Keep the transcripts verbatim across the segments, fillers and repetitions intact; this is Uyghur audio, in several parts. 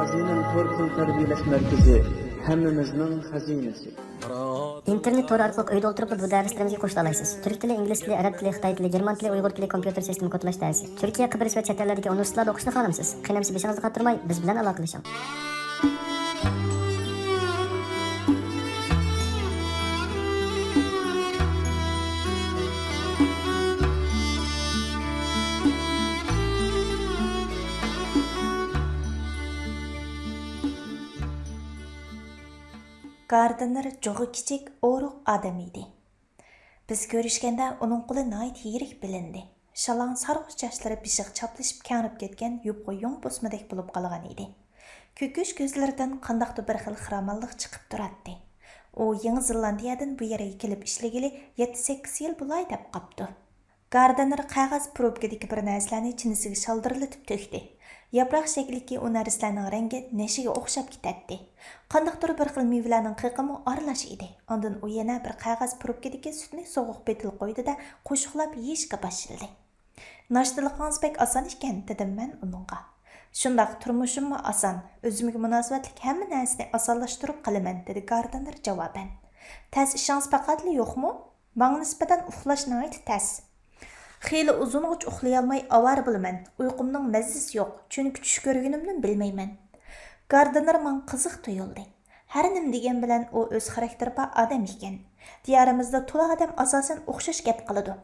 خەزىنەم تور پۇل تەربىيەلەش مەركىزى، ھەممىمىزنىڭ خەزىنىسى. ئىنتېرنېت تورى ئارقىلىق ئۆيدە ئولتۇرۇپلا بۇ دەرسلىرىمىزگە قوشۇلالايسىز. تۈرك تىلى، ئىنگلىز تىلى، ئەرەب تىلى، خىتاي تىلى، گېرمان تىلى، ئۇيغۇر تىلى، كومپيۇتېر سىستېما كودلاش دەرسى. تۈركىيە، قەبرىس ۋە چەت ئەللەردىكى ئۇنىۋېرسىتېتلاردا ئوقۇشنى خالامسىز؟ قېنى ئەمىسە بېشىڭىزنى قاتۇرماي، بىز بىلەن ئالاقىلىشىڭ. گاردېنېر جۇغى كىچىك، ئورۇق ئادەم ئىدى. بىز كۆرۈشكەندە ئۇنىڭ قولى ناھايىتى يىرىك بىلىندى. شالاڭ سارغۇچ چاچلىرى بېشىغا چاپلىشىپ كەڭرىپ كەتكەن يۇپقا يۇڭ بوسمىدەك بولۇپ قالغان ئىدى. كۆكۈش كۆزلىرىدىن قانداقتۇر بىر خىل خىرامانلىق چىقىپ تۇراتتى. ئۇ يېڭى زېلاندىيەدىن بۇ يەرگە كېلىپ ئىشلىگىلى يەتتە سەككىز يىل بولاي دەپ قاپتۇ. گاردېنېر قەغەز پروپكىدىكى بىر نەرسىلەرنى چىنىسىگە شالدىرلىتىپ تۆكتى. ياپراق شەكلىدىكى ئۇ نەرسىلەرنىڭ رەڭگى نەشىگە ئوخشاپ كېتەتتى. قانداقتۇر بىر خىل مېۋىلەرنىڭ قېقىمۇ ئارىلاش ئىدى. ئاندىن ئۇ يەنە بىر قەغەز پروپكىدىكى سۈتنى سوغۇق پېتىلغا قويدى-دە، قوشۇقلاپ يېيىشكە باشلىدى. ناشتىلىقىڭىز بەك ئاسان ئىكەن، دېدىم مەن ئۇنىڭغا. شۇنداق، تۇرمۇشۇممۇ ئاسان، ئۆزۈمگە مۇناسىۋەتلىك ھەممە نەرسىنى ئاسانلاشتۇرۇپ قالىمەن، دېدى گاردېنېر جاۋابەن. تەس ئىشىڭىز پەقەتلا يوقمۇ؟ ماڭا نىسبەتەن ئۇخلاش ناھايىتى تەس. خېلى ئۇزۇنغىچە ئۇخلىيالماي ئاۋارە بولىمەن. ئۇيقۇمنىڭ مەززىسى يوق، چۈنكى چۈش كۆرگىنىمنى بىلمەيمەن. گاردېنېر ماڭا قىزىق تۇيۇلدى. ھەر نېمە دېگەن بىلەن ئۇ ئۆز خاراكتېرى بار ئادەم ئىكەن. دىيارىمىزدا تولا ئادەم ئاساسەن ئوخشاش گەپ قىلىدۇ.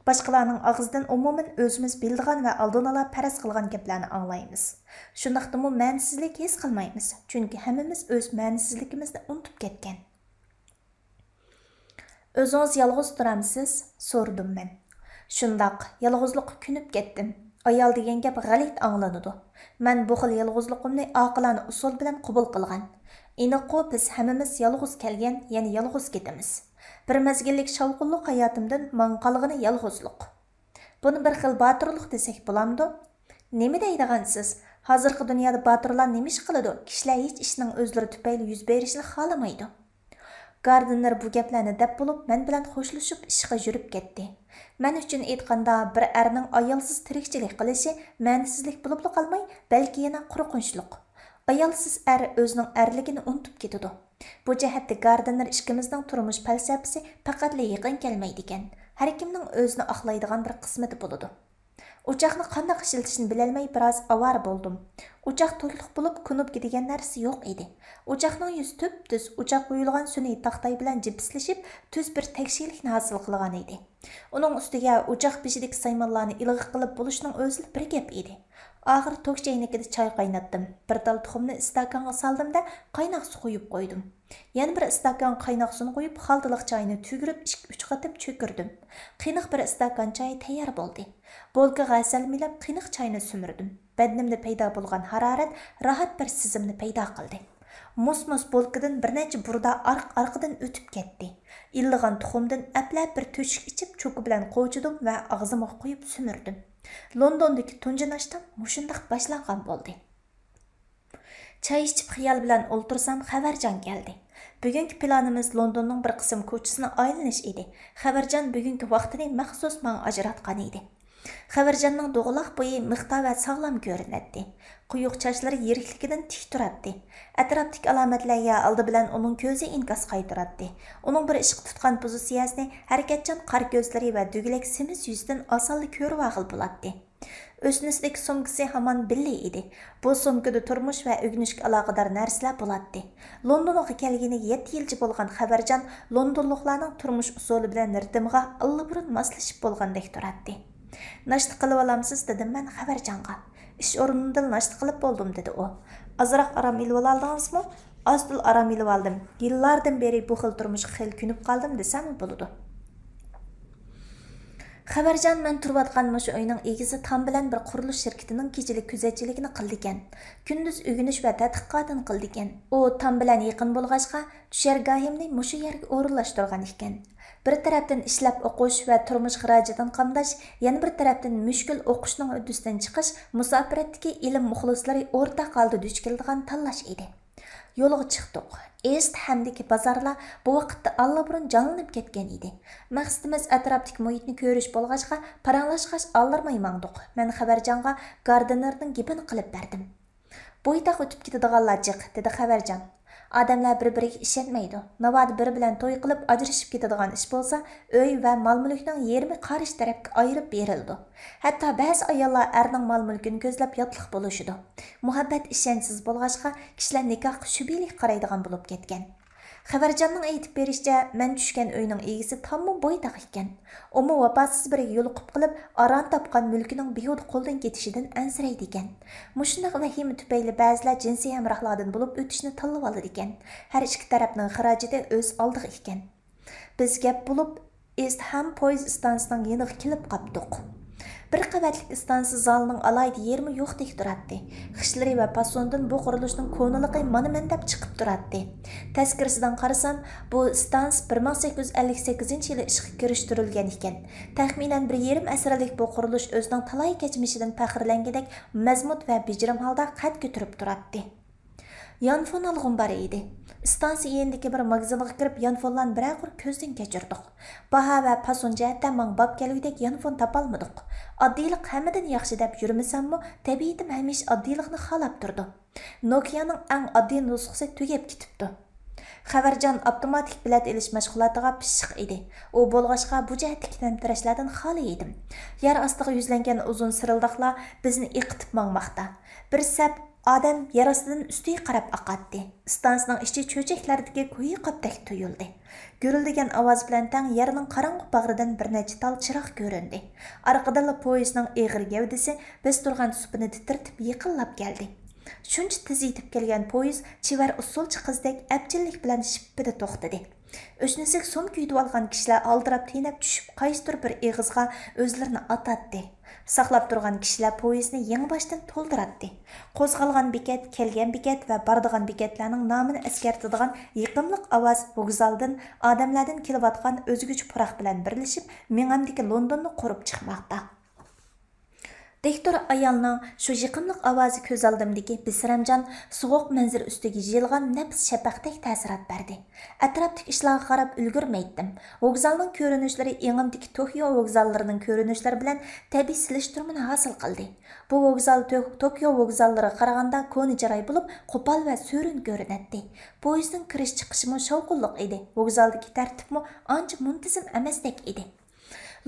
باشقىلارنىڭ ئاغزىدىن ئومۇمەن ئۆزىمىز بىلىدىغان ۋە ئالدىن ئالا پەرەز قىلغان گەپلەرنى ئاڭلايمىز. شۇنداقتىمۇ مەنىسىزلىك ھېس قىلمايمىز، چۈنكى ھەممىمىز ئۆز مەنىسىزلىكىمىزنى ئۇنتۇپ كەتكەن. ئۆزىڭىز يالغۇز تۇرامسىز؟ سورىدىم مەن. شۇنداق، يالغۇزلۇققا كۆنۈپ كەتتىم. ئايال دېگەن گەپ غەلىتە ئاڭلىنىدۇ. مەن بۇ خىل يالغۇزلۇقۇمنى ئاقىلانە ئۇسۇل بىلەن قوبۇل قىلغان. ئېنىققۇ، بىز ھەممىمىز يالغۇز كەلگەن، يەنە يالغۇز كېتىمىز. بىر مەزگىللىك شاۋقۇنلۇق ھاياتىمدىن ماڭا قالغىنى يالغۇزلۇق. بۇنى بىر خىل باتۇرلۇق دېسەك بولامدۇ؟ نېمە دەيدىغانسىز؟ ھازىرقى دۇنيادا باتۇرلار نېمە ئىش قىلىدۇ؟ كىشىلەر ھېچ ئىشنىڭ ئۆزلىرى تۈپەيلى يۈز بېرىشىنى خالىمايدۇ. گاردېنېر بۇ گەپلەرنى دەپ بولۇپ، مەن بىلەن خوشلىشىپ ئىشىغا يۈرۈپ كەتتى. مەن ئۈچۈن ئېيتقاندا، بىر ئەرنىڭ ئايالسىز تىرىكچىلىك قىلىشى مەنىسىزلىك بولۇپلا قالماي، بەلكى يەنە قورقۇنچلۇق. ئايالسىز ئەر ئۆزىنىڭ ئەرلىكىنى ئۇنتۇپ كېتىدۇ. بۇ جەھەتتە گاردېنېر ئىككىمىزنىڭ تۇرمۇش پەلسەپىسى پەقەتلا يېقىن كەلمەيدىكەن. ھەركىمنىڭ ئۆزىنى ئاقلايدىغان بىر قىسمىتى بولىدۇ. ئوچاقنى قانداق ئىشلىتىشنى بىلەلمەي بىراز ئاۋارە بولدۇم. ئوچاق توكلۇق بولۇپ، كۇنۇپكا دېگەن نەرسە يوق ئىدى. ئوچاقنىڭ يۈزى تۈپتۈز، ئوچاق ئويۇلغان سۈنئىي تاختاي بىلەن جىپسلىشىپ، تۈز بىر تەكشىلىكنى ھاسىل قىلغان ئىدى. ئۇنىڭ ئۈستىگە ئوچاق بېشىدىكى سايمانلارنى ئىلغا قىلىپ بولۇشنىڭ ئۆزىلا بىر گەپ ئىدى. ئاخىرى توك چەينىكىدە چاي قايناتتىم. بىر تال تۇخۇمنى ئىستاكانغا سالدىم-دە، قايناق سۇ قۇيۇپ قويدۇم. يەنە بىر ئىستاكان قايناق سۇنى قۇيۇپ، خالتىلىق چاينى تۈگۈرۈپ، ئىككى-ئۈچ قېتىم چۆكۈردۈم. قېنىق بىر ئىستاكان چاي تەييار بولدى. بولكىغا ھەسەل مىلاپ، قېنىق چاينى سۈمۈردۈم. بەدىنىمدە پەيدا بولغان ھارارەت راھەت بىر سېزىمنى پەيدا قىلدى. موس-موس بولكىدىن بىر نەچچە بۇردا ئارقا-ئارقىدىن ئۆتۈپ كەتتى. ئىللىغان تۇخۇمدىن ئەپلەپ بىر تۆشۈك ئېچىپ، چوكا بىلەن قوچىدىم ۋە ئاغزىمغا قۇيۇپ سۈمۈردۈم. لوندوندىكى تۇنجى ناشتام مۇشۇنداق باشلانغان بولدى. چاي ئىچىپ خىيال بىلەن ئولتۇرسام، خەۋەرجان كەلدى. بۈگۈنكى پىلانىمىز لوندوننىڭ بىر قىسىم كوچىسىنى ئايلىنىش ئىدى. خەۋەرجان بۈگۈنكى ۋاقتىنى مەخسۇس ماڭا ئاجراتقان ئىدى. خەۋەرجاننىڭ دوغىلاق بويى مىختا ۋە ساغلام كۆرۈنەتتى. قويۇق چاچلىرى يىرىكلىكىدىن تىك تۇراتتى. ئەتراپتىكى ئالامەتلەرگە ئالدى بىلەن ئۇنىڭ كۆزى ئىنكاس قايتۇراتتى. ئۇنىڭ بىر ئىشقا تۇتقان پوزىتسىيەسىنى ھەرىكەتچان قارا كۆزلىرى ۋە دۈگىلەك سېمىز يۈزىدىن ئاسانلا كۆرۈۋالغىلى بولاتتى. ئۆسنىسىدىكى سومكىسى ھامان بىللە ئىدى. بۇ سومكىدا تۇرمۇش ۋە ئۆگىنىشكە ئالاقىدار نەرسىلەر بولاتتى. لوندونغا كەلگىنىگە يەتتە يىلچە بولغان خەۋەرجان لوندونلۇقلارنىڭ تۇرمۇش ئۇسۇلى بىلەن رىتىمغا ئاللىبۇرۇن ماسلىشىپ بولغاندەك تۇراتتى. ناشتا قىلىۋالامسىز؟ دېدىم مەن خەۋەرجانغا. ئىش ئورنۇمدىلا ناشتا قىلىپ بولدۇم، دېدى ئۇ. ئازراق ئارام ئېلىۋالالدىڭىزمۇ؟ ئاز-تولا ئارام ئېلىۋالدىم. يىللاردىن بېرى بۇ خىل تۇرمۇشقا خېلى كۆنۈپ قالدىم دېسەممۇ بولىدۇ. خەۋەرجان مەن تۇرۇۋاتقان مۇشۇ ئۆينىڭ ئىگىسى تام بىلەن بىر قۇرۇلۇش شىركىتىنىڭ كېچىلىك كۆزەتچىلىكىنى قىلىدىكەن. كۈندۈز ئۆگىنىش ۋە تەتقىقاتىنى قىلىدىكەن. ئۇ تام بىلەن يېقىن بولغاچقا، چۈشەرگاھىمنى مۇشۇ يەرگە ئورۇنلاشتۇرغان ئىكەن. بىر تەرەپتىن ئىشلەپ ئوقۇش ۋە تۇرمۇش خىراجىتىنى قامداش، يەنە بىر تەرەپتىن مۈشكۈل ئوقۇشنىڭ ھۆددىسىدىن چىقىش، مۇساپىرەتتىكى ئىلىم مۇخلىسلىرى ئورتاق ھالدا دۇچ كېلىدىغان تاللاش ئىدى. يولغا چىقتۇق. ئېست ھەمدىكى بازارلار بۇ ۋاقىتتا ئاللىبۇرۇن جانلىنىپ كەتكەن ئىدى. مەقسىتىمىز ئەتراپتىكى مۇھىتنى كۆرۈش بولغاچقا، پاراڭلاشقاچ ئالدىرىماي ماڭدۇق. مەن خەۋەرجانغا گاردېنېرنىڭ گېپىنى قىلىپ بەردىم. بويتاق ئۆتۈپ كېتىدىغانلار جىق، دېدى خەۋەرجان. ئادەملەر بىر-بىرىگە ئىشەنمەيدۇ. ناۋادا بىرى بىلەن توي قىلىپ ئاجرىشىپ كېتىدىغان ئىش بولسا، ئۆي ۋە مال-مۈلۈكنىڭ يېرىمى قارشى تەرەپكە ئايرىپ بېرىلىدۇ. ھەتتا بەزى ئاياللار ئەرنىڭ مال-مۈلكىنى كۆزلەپ ياتلىق بولۇشىدۇ. مۇھەببەت ئىشەنچسىز بولغاچقا، كىشىلەر نىكاھقا شۈبھىلىك قارايدىغان بولۇپ كەتكەن. خەۋەرجاننىڭ ئېيتىپ بېرىشىچە، مەن چۈشكەن ئۆينىڭ ئىگىسى تاممۇ بويتاق ئىكەن. ئۇمۇ ۋاپاسىز بىرىگە يولۇقۇپ قېلىپ، ئاران تاپقان مۈلكىنىڭ بىھۇدە قولدىن كېتىشىدىن ئەنسىرەيدىكەن. مۇشۇنداق ۋەھىمە تۈپەيلى بەزىلەر جىنسىي ھەمراھلاردىن بولۇپ ئۆتۈشنى تاللىۋالىدىكەن. ھەر ئىككى تەرەپنىڭ خىراجىتى ئۆز ئالدىغا ئىكەن. بىز گەپ بولۇپ، ئىست ھام پويىز ئىستانسىسىنىڭ يېنىغا كېلىپ قاپتۇق. بىر قەۋەتلىك ئىستانسا زالىنىڭ ئالاھىدە يېرىمۇ يوقتەك تۇراتتى. خىشلىرى ۋە پاسوندىن بۇ قۇرۇلۇشنىڭ كونىلىقى مانا مەن دەپ چىقىپ تۇراتتى. تەسكىرىسىدىن قارىسام، بۇ ئىستانسا بىر مىڭ سەككىز يۈز ئەللىك سەككىزىنچى يىلى ئىشقا كىرىشتۈرۈلگەن ئىكەن. تەخمىنەن بىر يېرىم ئەسىرلىك بۇ قۇرۇلۇش ئۆزىنىڭ تالاي كەچمىشىدىن پەخىرلەنگۈدەك مەزمۇت ۋە بېجىرىم ھالدا قەد كۆتۈرۈپ تۇراتتى. يانفون ئالغۇم بار ئىدى. ئىستانسا يېنىدىكى بىر ماگىزىنغا كىرىپ، يانفونلارنى بىرەر قۇر كۆزدىن كەچۈردۇق. باھا ۋە پاسون جەھەتتە ماڭا باب كەلگۈدەك يانفون تاپالمىدۇق. ئاددىيلىق ھەممىدىن ياخشى دەپ يۈرمىسەممۇ، تەبىئىتىم ھەمىشە ئاددىيلىقنى خالاپ تۇرىدۇ. نوكىيانىڭ ئەڭ ئاددىي نۇسخىسى تۈگەپ كېتىپتۇ. خەۋەرجان ئاپتوماتىك بېلەت ئېلىش مەشغۇلاتىغا پىششىق ئىدى. ئۇ بولغاچقا، بۇ جەھەتتىكى تەمتىرەشلەردىن خالىي ئىدىم. يەر ئاستىغا يۈزلەنگەن ئۇزۇن سىرىلداقلار بىزنى ئېقىتىپ ماڭماقتا. بىر سەپ ئادەم يەر ئاستىدىن ئۈستىگە قاراپ ئاقاتتى. ئىستانسىنىڭ ئىچى چۆچەكلەردىكى كويى قاپتەك تۇيۇلدى. گۈرۈلدىگەن ئاۋاز بىلەن تەڭ يەرنىڭ قاراڭغۇ باغرىدىن بىر نەچچە تال چىراغ كۆرۈندى. ئارقىدىنلا پويىزنىڭ ئېغىر گەۋدىسى بىز تۇرغان سۇپىنى تىترىتىپ يېقىنلاپ كەلدى. شۇنچە تېز يېتىپ كەلگەن پويىز چېۋەر ئۇسسۇلچى قىزدەك ئەپچىللىك بىلەن شىپپىدە توختىدى. ئۆشنىسىگە سومكا يۈدۈۋالغان كىشىلەر ئالدىراپ تېنەپ چۈشۈپ، قايسىدۇر بىر ئېغىزغا ئۆزلىرىنى ئاتاتتى. ساقلاپ تۇرغان كىشىلەر پويىزنى يېڭىباشتىن تولدۇراتتى. قوزغالغان بېكەت، كەلگەن بېكەت ۋە بارىدىغان بېكەتلەرنىڭ نامىنى ئەسكەرتىدىغان يېقىملىق ئاۋاز ۋوگزالدىن ئادەملەردىن كېلىۋاتقان ئۆزگىچە پۇراق بىلەن بىرلىشىپ، مېڭەمدىكى لوندوننى قۇرۇپ چىقماقتا. دىكتور ئايالنىڭ شۇ يېقىملىق ئاۋازى كۆز ئالدىمدىكى بىسرەمجان، سوغۇق مەنزىرە ئۈستىگە يېيىلغان نەپىس شەپەقتەك تەسىرات بەردى. ئەتراپتىكى ئىشلارغا قاراپ ئۈلگۈرمەيتتىم. ۋوگزالنىڭ كۆرۈنۈشلىرى ئېڭىمدىكى توكيو ۋوگزاللىرىنىڭ كۆرۈنۈشلىرى بىلەن تەبىئىي سېلىشتۇرمىنى ھاسىل قىلدى. بۇ ۋوگزال تۆ-، توكيو ۋوگزاللىرىغا قارىغاندا كونا چىراي بولۇپ، قوپال ۋە سۆرۈن كۆرۈنەتتى. پويىزنىڭ كىرىش چىقىشىمۇ شاۋقۇنلۇق ئىدى. ۋوگزالدىكى تەرتىپمۇ ئانچە مۇنتىزىم ئەمەستەك ئىدى.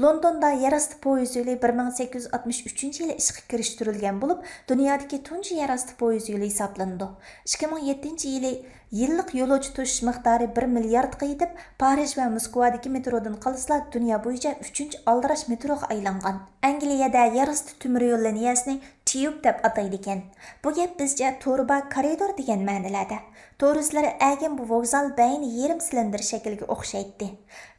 لوندوندا يەر ئاستى پويىز يولى بىر مىڭ سەككىز يۈز ئاتمىش ئۈچىنچى يىلى ئىشقا كىرىشتۈرۈلگەن بولۇپ، دۇنيادىكى تۇنجى يەر ئاستى پويىز يولى ھېسابلىنىدۇ. ئىككى مىڭ يەتتىنچى يىلى يىللىق يولۇچى توشۇش مىقدارى بىر مىلياردقا يېتىپ، پارىژ ۋە موسكۋادىكى مېترودىن قالسىلا، دۇنيا بويىچە ئۈچىنچى ئالدىراش مېتروغا ئايلانغان. ئەنگلىيەدە يەر ئاستى تۆمۈر يول لىنىيەسىنى تيۇب دەپ ئاتايدىكەن. بۇ گەپ بىزچە تورۇبا، كارىدور دېگەن مەنىلەردە. تورۇسلىرى ئەگىم بۇ ۋوگزال بەينى يېرىم سىلىندىر شەكلىگە ئوخشايتتى.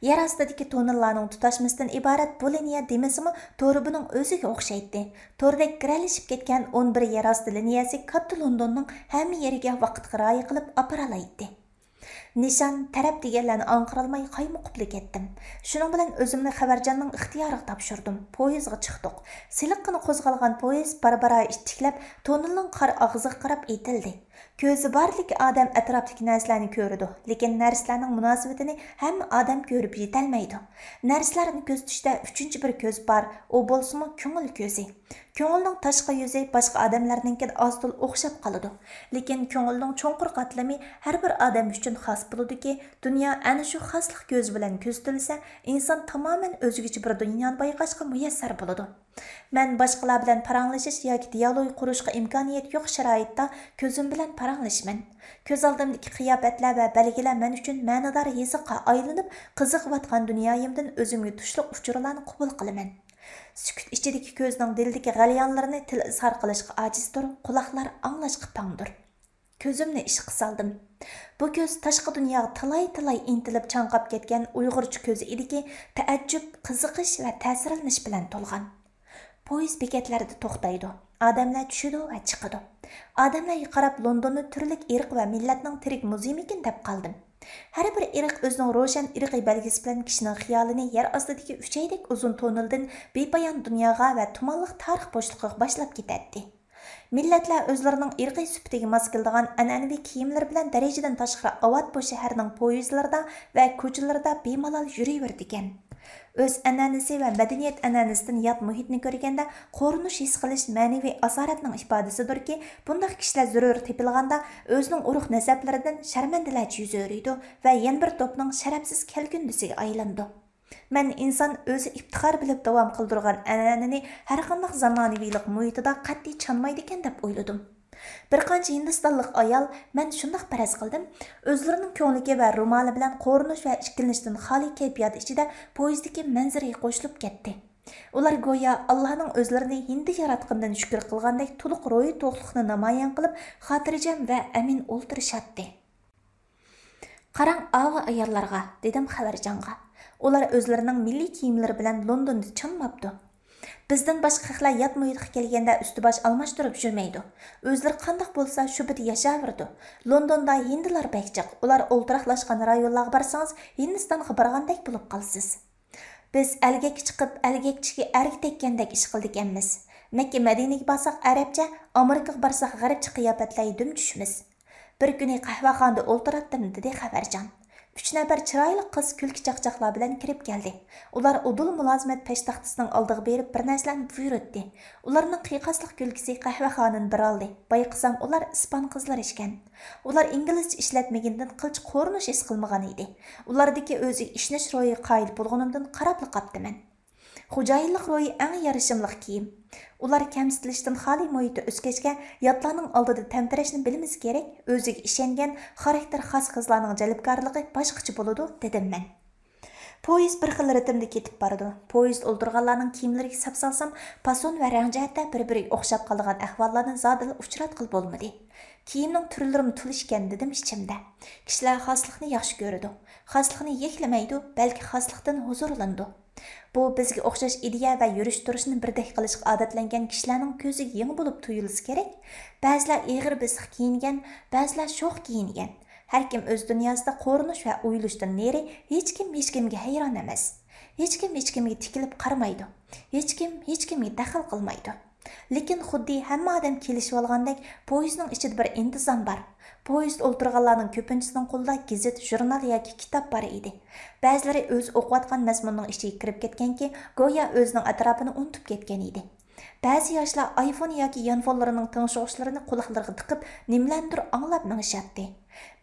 يەر ئاستىدىكى توننېللارنىڭ تۇتاشمىسىدىن ئىبارەت بۇ لىنىيە دېمىسىمۇ، تورۇبىنىڭ ئۆزىگە ئوخشايتتى. توردەك گىرەلىشىپ كەتكەن ئون بىر يەر ئاستى لىنىيەسى كاتتا لوندوننىڭ ھەممە يېرىگە ۋاقىتقا رىئايە قىلىپ ئاپىرالايتتى. نىشان، تەرەپ دېگەنلەرنى ئاڭقىرالماي قايمۇقۇپلا كەتتىم. شۇنىڭ بىلەن ئۆزۈمنى خەۋەرجاننىڭ ئىختىيارىغا تاپشۇردۇم. پويىزغا چىقتۇق. سېلىققىنە قوزغالغان پويىز بارا-بارا ئىتتىكلەپ، توننېلنىڭ قارا ئاغزىغا قاراپ ئېتىلدى. كۆزى بارلىكى ئادەم ئەتراپتىكى نەرسىلەرنى كۆرىدۇ، لېكىن نەرسىلەرنىڭ مۇناسىۋىتىنى ھەممە ئادەم كۆرۈپ يېتەلمەيدۇ. نەرسىلەرنى كۆزىتىشتە ئۈچىنچى بىر كۆز بار، ئۇ بولسىمۇ كۆڭۈل كۆزى. كۆڭۈلنىڭ تاشقى يۈزى باشقا ئادەملەرنىڭكىگە ئاز-تولا ئوخشاپ قالىدۇ. لېكىن كۆڭۈلنىڭ چوڭقۇر قاتلىمى ھەر بىر ئادەم ئۈچۈن خاس بولىدۇكى، دۇنيا ئەنە شۇ خاسلىق كۆزى بىلەن كۆزىتىلسە، ئىنسان تامامەن ئۆزگىچە بىر دۇنيانى بايقاشقا مۇيەسسەر بولىدۇ. مەن باشقىلار بىلەن پاراڭلىشىش ياكى دىيالوگ قۇرۇشقا ئىمكانىيەت يوق شارائىتتا كۆزۈم بىلەن پاراڭلىشىمەن. كۆز ئالدىمدىكى قىياپەتلەر ۋە بەلگىلەر مەن ئۈچۈن مەنىدار يېزىققا ئايلىنىپ، قىزىقىۋاتقان دۇنيايىمدىن ئۆزۈمگە تۇشلۇق ئۇچۇرلارنى قوبۇل قىلىمەن. سۈكۈت ئىچىدىكى كۆزنىڭ دىلدىكى غەليانلىرىنى تىل ئىزھار قىلىشقا ئاجىزدۇر، قۇلاقلار ئاڭلاشقا پاڭدۇر. كۆزۈمنى ئىشقا سالدىم. بۇ كۆز تاشقى دۇنياغا تالاي-تالاي ئىنتىلىپ چاڭقاپ كەتكەن ئۇيغۇرچە كۆزى ئىدىكى، تەئەججۈپ، قىزىقىش ۋە تەسىرلىنىش بىلەن تولغان. پويىز بېكەتلەردە توختايدۇ. ئادەملەر چۈشىدۇ ۋە چىقىدۇ. ئادەملەرگە قاراپ لوندوننى تۈرلۈك ئىرق ۋە مىللەتنىڭ تىرىك مۇزېيمىكىن دەپ قالدىم. ھەر بىر ئىرق ئۆزىنىڭ روشەن ئىرقىي بەلگىسى بىلەن كىشىنىڭ خىيالىنى يەر ئاستىدىكى ئۈچەيدەك ئۇزۇن توننېلدىن بىپايان دۇنياغا ۋە تۇمانلىق تارىخ بوشلۇقىغا باشلاپ كېتەتتى. مىللەتلەر ئۆزلىرىنىڭ ئىرقىي سۈپىتىگە ماس كېلىدىغان ئەنئەنىۋى كىيىملىرى بىلەن دەرىجىدىن تاشقىرى ئاۋات بۇ شەھەرنىڭ پويىزلىرىدا ۋە كوچىلىرىدا بىمالال يۈرۈۋېرىدىكەن. ئۆز ئەنئەنىسى ۋە مەدەنىيەت ئەنئەنىسىدىن يات مۇھىتنى كۆرگەندە، قورۇنۇش ھېس قىلىش مەنىۋى ئاسارەتنىڭ ئىپادىسىدۇركى، بۇنداق كىشىلەر زۆرۈر تېپىلغاندا، ئۆزىنىڭ ئۇرۇق-نەسەبلىرىدىن شەرمەندىلەرچە يۈز ئۆرۈيدۇ ۋە يەنە بىر توپنىڭ شەرەپسىز كەلكۈندىسىگە ئايلىنىدۇ. مەن ئىنسان ئۆزى ئىپتىخار بىلىپ داۋام قىلدۇرغان ئەنئەنىنى ھەرقانداق زامانىۋىلىق مۇھىتىدا قەتئىي چانمايدىكەن دەپ ئويلىدىم. بىر قانچە ھىندىستانلىق ئايال، مەن شۇنداق پەرەز قىلدىم، ئۆزلىرىنىڭ كۆڭلىكى ۋە رومالى بىلەن قورۇنۇش ۋە ئىككىلىنىشتىن خالىي كەيپىيات ئىچىدە پويىزدىكى مەنزىرىگە قوشۇلۇپ كەتتى. ئۇلار گويا ئاللانىڭ ئۆزلىرىنى ھىندى ياراتقىنىدىن شۈكۈر قىلغاندەك تولۇق روھىي توقلۇقنى نامايان قىلىپ، خاتىرجەم ۋە ئەمىن ئولتۇرۇشاتتى. «قاراڭ ئاۋۇ ئاياللارغا»، دېدىم خەۋەرجانغا. «ئۇلار ئۆزلىرىنىڭ مىللىي كىيىملىرى بىلەن لوندوندا چانماپتۇ. بىزدىن باشقا خەقلەر يات مۇھىتقا كەلگەندە ئۈستى باش ئالماشتۇرۇپ يۈرمەيدۇ. ئۆزلىرى قانداق بولسا شۇ پېتى ياشاۋېرىدۇ. لوندوندا ھىندىلار بەك جىق. ئۇلار ئولتۇراقلاشقان رايونلارغا بارسىڭىز، ھىندىستانغا بارغاندەك بولۇپ قالىسىز.» بىز ئەلگەككە چىقىپ، ئەلگەكچىگە ئەرگە تەگكەندەك ئىش قىلىدىكەنمىز. مەككە مەدىنىگە بارساق ئەرەبچە، ئامېرىكىغا بارساق غەربچە قىياپەتلەرگە دۈم چۈشىمىز. بىر كۈنى قەھۋەخانىدا ئولتۇراتتىم، دېدى خەۋەرجان. ئۈچ نەپەر چىرايلىق قىز كۈلكە چاقچاقلار بىلەن كىرىپ كەلدى. ئۇلار ئۇدۇل مۇلازىمەت پەشتاختىسىنىڭ ئالدىغا بېرىپ بىر نەرسىلەرنى بۇيرۇتتى. ئۇلارنىڭ قىيقاسلىق كۈلكىسى قەھۋەخانىنى بىر ئالدى. بايقىسام، ئۇلار ئىسپان قىزلىرى ئىكەن. ئۇلار ئىنگلىزچە ئىشلەتمىگىنىدىن قىلچە قورۇنۇش ھېس قىلمىغان ئىدى. ئۇلاردىكى ئۆزىگە ئىشىنىش روھىغا قايىل بولغىنىمدىن قاراپلا قاپتىمەن. خوجايىنلىق روھى ئەڭ يارىشىملىق كىيىم. ئۇلار كەمسىتىلىشتىن خالىي مۇھىتتا ئۆسكەچكە، ياتلارنىڭ ئالدىدا تەمتىرەشنى بىلمىسە كېرەك، ئۆزىگە ئىشەنگەن، خاراكتېرى خاس قىزلارنىڭ جەلپكارلىقى باشقىچە بولىدۇ، دېدىم مەن. پويىز بىر خىل رىتىمدا كېتىپ بارىدۇ. پويىزدا ئولتۇرغانلارنىڭ كىيىملىرىگە سەپ سالسام، پاسون ۋە رەڭ جەھەتتە بىر-بىرىگە ئوخشاپ قالىدىغان ئەھۋاللارنى زادىلا ئۇچراتقىلى بولمىدى. كىيىمنىڭ تۈرلىرىمۇ تولا ئىكەن، دېدىم ئىچىمدە. كىشىلەر خاسلىقنى ياخشى كۆرىدۇ. خاسلىقنى يەكلىمەيدۇ، بەلكى خاسلىقتىن ھۇزۇرلىنىدۇ. بۇ بىزگە ئوخشاش ئىدىيە ۋە يۈرۈش تۇرۇشنى بىردەك قىلىشقا ئادەتلەنگەن كىشىلەرنىڭ كۆزىگە يېڭى بولۇپ تۇيۇلسا كېرەك. بەزىلەر ئېغىر بېسىق كىيىنگەن، بەزىلەر شوخ كىيىنگەن. ھەركىم ئۆز دۇنياسىدا قورۇنۇش ۋە ئويۇلۇشتىن نېرى، ھېچكىم ھېچكىمگە ھەيران ئەمەس. ھېچكىم ھېچكىمگە تىكىلىپ قارىمايدۇ. ھېچكىم ھېچكىمگە دەخلى قىلمايدۇ. لېكىن خۇددى ھەممە ئادەم كېلىشىۋالغاندەك، پويىزنىڭ ئىچىدە بىر ئىنتىزام بار. پويىزدا ئولتۇرغانلارنىڭ كۆپىنچىسىنىڭ قولىدا گېزىت، ژۇرنال ياكى كىتاب بار ئىدى. بەزىلىرى ئۆزى ئوقۇۋاتقان مەزمۇننىڭ ئىچىگە كىرىپ كەتكەنكى، گويا ئۆزىنىڭ ئەتراپىنى ئۇنتۇپ كەتكەن ئىدى. بەزى ياشلار ئايفون ياكى يانفونلىرىنىڭ تىڭشىغۇچلىرىنى قۇلاقلىرىغا تىقىپ، نېمىلەرنىدۇر ئاڭلاپ مېڭىشاتتى.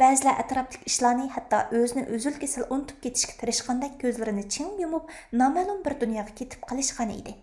بەزىلەر ئەتراپتىكى ئىشلارنى، ھەتتا ئۆزىنى ئۈزۈل-كېسىل ئۇنتۇپ كېتىشكە تىرىشقاندەك كۆزلىرىنى چىڭ يۇمۇپ، نامەلۇم بىر دۇنياغا كېتىپ قېلىشقان ئىدى.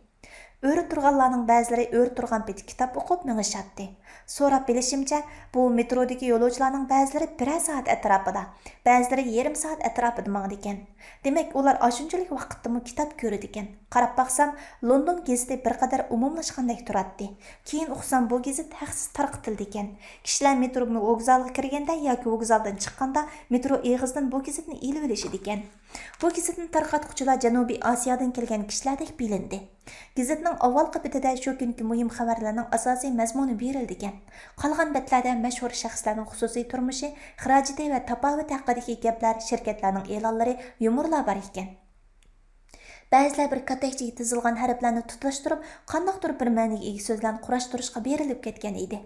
ئۆرە تۇرغانلارنىڭ بەزىلىرى ئۆرە تۇرغان پېتى كىتاب ئوقۇپ مېڭىشاتتى. سوراپ بىلىشىمچە، بۇ مېترودىكى يولۇچىلارنىڭ بەزىلىرى بىرەر سائەت ئەتراپىدا، بەزىلىرى يېرىم سائەت ئەتراپىدا ماڭىدىكەن. دېمەك، ئۇلار ئاشۇنچىلىك ۋاقىتتىمۇ كىتاب كۆرىدىكەن. قاراپ باقسام، لوندون گېزىتى بىر قەدەر ئومۇملاشقاندەك تۇراتتى. كېيىن ئۇقسام، بۇ گېزىت ھەقسىز تارقىتىلىدىكەن. كىشىلەر مېترو ۋوگزالىغا كىرگەندە ياكى ۋوگزالدىن چىققاندا مېترو ئېغىزىدىن بۇ گېزىتنى ئېلىۋېلىشىدىكەن. بۇ گېزىتنى تارقاتقۇچىلار جەنۇبىي ئاسىيادىن كەلگەن كىشىلەردەك بىلىندى. گېزىتنىڭ ئاۋۋالقى بېتىدە شۇ كۈنكى مۇھىم خەۋەرلەرنىڭ ئاساسىي مەزمۇنى بېرىلىدىكەن. قالغان بەتلەردە مەشھۇر شەخسلەرنىڭ خۇسۇسىي تۇرمۇشى، خىراجىتى ۋە تاپاۋىتى ھەققىدىكى گەپلەر، شىركەتلەرنىڭ ئېلانلىرى، يۇمۇرلار بار ئىكەن. بەزىلەر بىر كاتەكچىگە تىزىلغان ھەرپلەرنى تۇتاشتۇرۇپ، قانداقتۇر بىر مەنىگە ئىگە سۆزلەرنى قۇراشتۇرۇشقا بېرىلىپ كەتكەن ئىدى.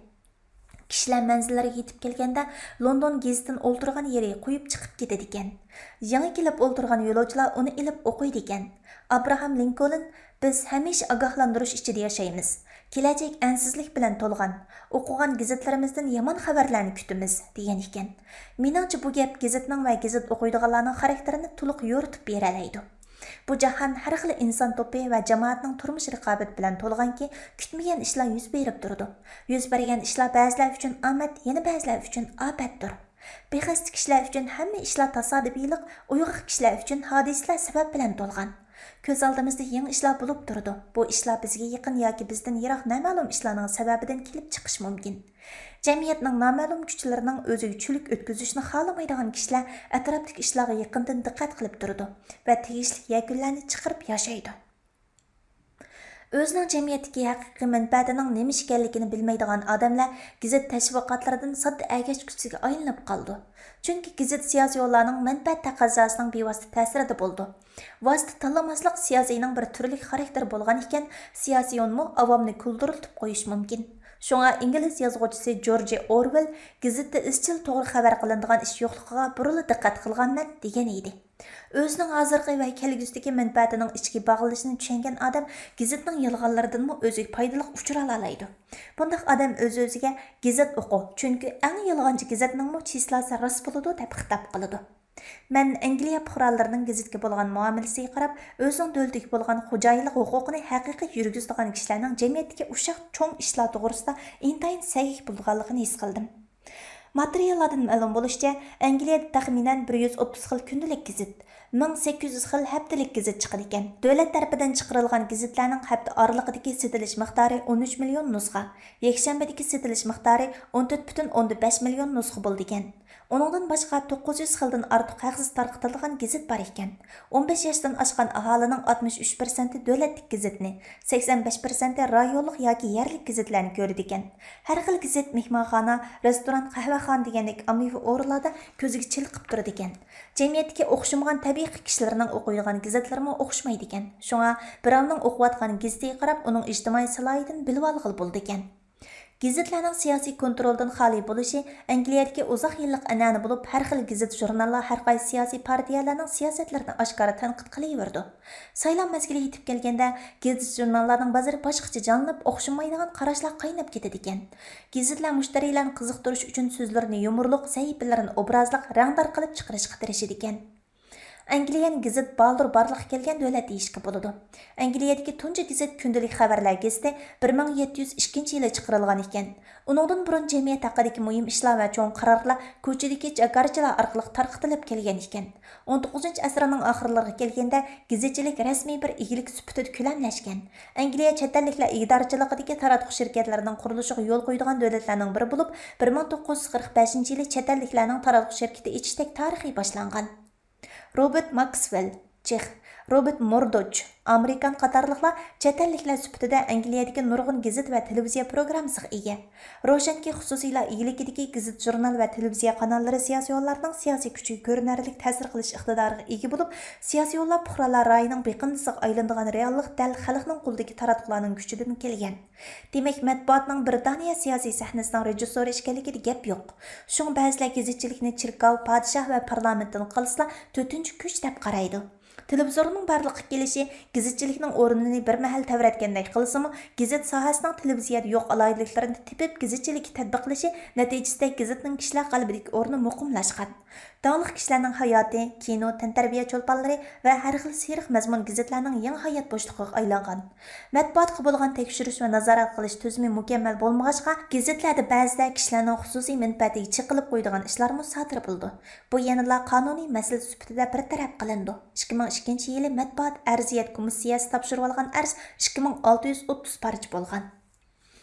كىشىلەر مەنزىللىرىگە يېتىپ كەلگەندە، لوندون گېزىتىنى ئولتۇرغان يېرى قويۇپ چىقىپ كېتىدىكەن. يېڭى كېلىپ ئولتۇرغان يولۇچىلار ئۇنى ئېلىپ ئوقۇيدىكەن. ئابراھام لىنكولن، «بىز ھەمىشە ئاگاھلاندۇرۇش ئىچىدە ياشايمىز. كېلەچەك ئەنسىزلىك بىلەن تولغان. ئوقۇغان گېزىتلىرىمىزدىن يامان خەۋەرلەرنى كۈتىمىز» دېگەن ئىكەن. مېنىڭچە، بۇ گەپ گېزىتنىڭ ۋە گېزىت ئوقۇيدىغانلارنىڭ خاراكتېرىنى تولۇق يورۇتۇپ بېرەلەيدۇ. بۇ جاھان ھەر خىل ئىنسان توپى ۋە جامائەتنىڭ تۇرمۇش رىقابىتى بىلەن تولغانكى، كۈتمىگەن ئىشلار يۈز بېرىپ تۇرىدۇ. يۈز بەرگەن ئىشلار بەزىلەر ئۈچۈن ئامەت، يەنە بەزىلەر ئۈچۈن ئاپەتتۇر. بىخەستە كىشىلەر ئۈچۈن ھەممە ئىشلار تاسادىپىيلىق، ئويغاق كىشىلەر ئۈچۈن ھادىسىلەر سەۋەب بىلەن تولغان. كۆز ئالدىمىزدا يېڭى ئىشلار بولۇپ تۇرىدۇ. بۇ ئىشلار بىزگە يېقىن ياكى بىزدىن يىراق نامەلۇم ئىشلارنىڭ سەۋەبىدىن كېلىپ چىقىشى مۇمكىن. جەمئىيەتنىڭ نامەلۇم كۈچلىرىنىڭ ئۆزىگە چۈلۈك ئۆتكۈزۈشىنى خالىمايدىغان كىشىلەر ئەتراپتىكى ئىشلارغا يېقىندىن دىققەت قىلىپ تۇرىدۇ ۋە تېگىشلىك يەكۈنلەرنى چىقىرىپ ياشايدۇ. ئۆزىنىڭ جەمئىيەتتىكى ھەقىقىي مەنپەئەتىنىڭ نېمە ئىكەنلىكىنى بىلمەيدىغان ئادەملەر گېزىت تەشۋىقاتلىرىدىن ساددا ئەگەشكۈچىگە ئايلىنىپ قالىدۇ. چۈنكى گېزىت سىياسىيونلارنىڭ مەنپەئەت تەقەززاسىنىڭ بىۋاسىتە تەسىرىدە بولىدۇ. ۋاسىتە تاللىماسلىق سىياسىينىڭ بىر تۈرلۈك خاراكتېرى بولغان ئىكەن، سىياسىيونمۇ ئاۋامنى كۈلدۈرلىتىپ قويۇشى مۇمكىن. شۇڭا ئىنگلىز يازغۇچىسى جورجى ئورۋېل، «گېزىتتە ئىزچىل توغرا خەۋەر قىلىنىدىغان ئىش يوقلۇقىغا بۇرۇنلا دىققەت قىلغانمەن» دېگەن ئىدى. ئۆزىنىڭ ھازىرقى ۋە كەلگۈسىدىكى مەنپەئەتىنىڭ ئىچكى باغلىنىشىنى چۈشەنگەن ئادەم گېزىتنىڭ يالغانلىرىدىنمۇ ئۆزىگە پايدىلىق ئۇچۇر ئالالايدۇ. بۇنداق ئادەم ئۆز-ئۆزىگە، «گېزىت ئوقۇ، چۈنكى ئەڭ يالغانچى گېزىتنىڭمۇ چىسلاسى راست بولىدۇ» دەپ خىتاب قىلىدۇ. مەن ئەنگلىيە پۇقرالىرىنىڭ گېزىتكە بولغان مۇئامىلىسىگە قاراپ، ئۆزىنىڭ دۆلىتىگە بولغان خوجايىنلىق ھوقۇقىنى ھەقىقىي يۈرگۈزىدىغان كىشىلەرنىڭ جەمئىيەتتىكى ئۇششاق چوڭ ئىشلار توغرىسىدا ئىنتايىن سەگەك بولىدىغانلىقىنى ھېس قىلدىم. ماتېرىياللاردىن مەلۇم بولۇشىچە، ئەنگلىيەدە تەخمىنەن بىر يۈز ئوتتۇز خىل كۈندىلىك گېزىت، مىڭ سەككىز يۈز خىل ھەپتىلىك گېزىت چىقىدىكەن. دۆلەت تەرىپىدىن چىقىرىلغان گېزىتلەرنىڭ ھەپتە ئارىلىقىدىكى سېتىلىش مىقدارى ئون ئۈچ مىليون نۇسخا، يەكشەنبىدىكى سېتىلىش مىقدارى ئون تۆت پۈتۈن ئوندىن بەش مىليون نۇسخا بولىدىكەن. ئۇنىڭدىن باشقا، توققۇز يۈز خىلدىن ئارتۇق ھەقسىز تارقىتىلىدىغان گېزىت بار ئىكەن. ئون بەش ياشتىن ئاشقان ئاھالىنىڭ ئاتمىش ئۈچ پىرسەنتى دۆلەتلىك گېزىتنى، سەكسەن بەش پىرسەنتى رايونلۇق ياكى يەرلىك گېزىتلەرنى كۆرىدىكەن. ھەر خىل گېزىت مېھمانخانا، رېستوران، قەھۋەخانا دېگەندەك ئاممىۋى ئورۇنلاردا كۆزگە چېلىقىپ تۇرىدىكەن. جەمئىيەتتىكى ئوخشىمىغان تەبىقە كىشىلىرىنىڭ ئوقۇيدىغان گېزىتلىرىمۇ ئوخشىمايدىكەن. شۇڭا بىراۋنىڭ ئوقۇۋاتقان گېزىتىگە قاراپ، ئۇنىڭ ئىجتىمائىي سالاھىيىتىنى بىلىۋالغىلى بولىدىكەن. گېزىتلەرنىڭ سىياسىي كونترولدىن خالىي بولۇشى ئەنگلىيەدىكى ئۇزاق يىللىق ئەنئەنە بولۇپ، ھەر خىل گېزىت ژۇرناللار ھەر قايسى سىياسىي پارتىيەلەرنىڭ سىياسەتلىرىنى ئاشكارا تەنقىد قىلىۋېرىدۇ. سايلام مەزگىلى يېتىپ كەلگەندە، گېزىت ژۇرناللارنىڭ بازىرى باشقىچە جانلىنىپ، ئوخشىمايدىغان قاراشلار قايناپ كېتىدىكەن. گېزىتلەر مۇشتەرىلەرنى قىزىقتۇرۇش ئۈچۈن سۆزلىرىنى يۇمۇرلۇق، سەھىپىلىرىنى ئوبرازلىق، رەڭدار قىلىپ چىقىرىشقا تىرىشىدىكەن. ئەنگلىيەنى گېزىت بالدۇر بارلىققا كەلگەن دۆلەت دېيىشكە بولىدۇ. ئەنگلىيەدىكى تۇنجى گېزىت كۈندىلىك خەۋەرلەر گېزىتى بىر مىڭ يەتتە يۈز ئىككىنچى يىلى چىقىرىلغان ئىكەن. ئۇنىڭدىن بۇرۇن جەمئىيەت ھەققىدىكى مۇھىم ئىشلار ۋە چوڭ قارارلار كوچىدىكى جاكارچىلار ئارقىلىق تارقىتىلىپ كەلگەن ئىكەن. ئون توققۇزىنچى ئەسىرنىڭ ئاخىرلىرىغا كەلگەندە، گېزىتچىلىك رەسمىي بىر ئىگىلىك سۈپىتىدە كۆلەملەشكەن. ئەنگلىيە چەت ئەللىكلەر ئىگىدارچىلىقىدىكى تاراتقۇ شىركەتلىرىنىڭ قۇرۇلۇشىغا يول قويىدىغان دۆلەتلەرنىڭ بىرى بولۇپ، بىر مىڭ توققۇز يۈز قىرىق بەشىنچى يىلى چەت ئەللىكلەرنىڭ تاراتقۇ شىركىتى ئېچىشتەك تارىخى باشلانغان. روبېرت ماكسۋېل، چېخ، روبېرت مۇردوچ، ئامېرىكان قاتارلىقلار چەت ئەللىكلەر سۈپىتىدە ئەنگلىيەدىكى نۇرغۇن گېزىت ۋە تېلېۋىزىيە پروگراممىسىغا ئىگە. روشەنكى، خۇسۇسىيلار ئىگىلىكىدىكى گېزىت، ژۇرنال ۋە تېلېۋىزىيە قاناللىرى سىياسىيونلارنىڭ سىياسىي كۈچىگە كۆرۈنەرلىك تەسىر قىلىش ئىقتىدارىغا ئىگە بولۇپ، سىياسىيونلار پۇقرالار رايىنىڭ بېقىندىسىغا ئايلىنىدىغان رېئاللىق دەل خەلقنىڭ قولىدىكى تاراتقۇلارنىڭ كۈچىدىن كەلگەن. دېمەك، مەتبۇئاتنىڭ بىرىتانىيە سىياسىي سەھنىسىنىڭ رېژىسسورى ئىكەنلىكىدە گەپ يوق. شۇڭا بەزىلەر گېزىتچىلىكنى چېركاۋ، پادىشاھ ۋە پارلامېنتتىن قالسىلا، تۆتىنچى كۈچ دەپ قارايدۇ. تېلېۋىزورنىڭ بارلىققا كېلىشى گېزىتچىلىكنىڭ ئورنىنى بىر مەھەل تەۋرەتكەندەك قىلسىمۇ، گېزىت ساھەسىنىڭ تېلېۋىزىيەدە يوق ئالاھىدىلىكلىرىنى تېپىپ، گېزىتچىلىككە تەتبىقلىشى نەتىجىسىدە گېزىتنىڭ كىشىلەر قەلبىدىكى ئورنى مۇقىملاشقان. داڭلىق كىشىلەرنىڭ ھاياتى، كىنو، تەنتەربىيە چولپانلىرى ۋە ھەر خىل سېرىق مەزمۇن گېزىتلەرنىڭ يېڭى ھايات بوشلۇقىغا ئايلانغان. مەتبۇئاتقا بولغان تەكشۈرۈش ۋە نازارەت قىلىش تۈزۈمى مۇكەممەل بولمىغاچقا، گېزىتلەردە بەزىدە كىشىلەرنىڭ خۇسۇسىي مەنپەئەتىگە چېقىلىپ قويىدىغان ئىشلارمۇ سادىر بولىدۇ. بۇ يەنىلا قانۇنىي مەسىلە سۈپىتىدە بىر تەرەپ قىلىنىدۇ. ئىككى مىڭ ئىككىنچى يىلى مەتبۇئات ئەرزىيەت كومىسسىيەسى تاپشۇرۇۋالغان ئەرز ئىككى مىڭ ئالتە يۈز ئوتتۇز پارچە بولغان.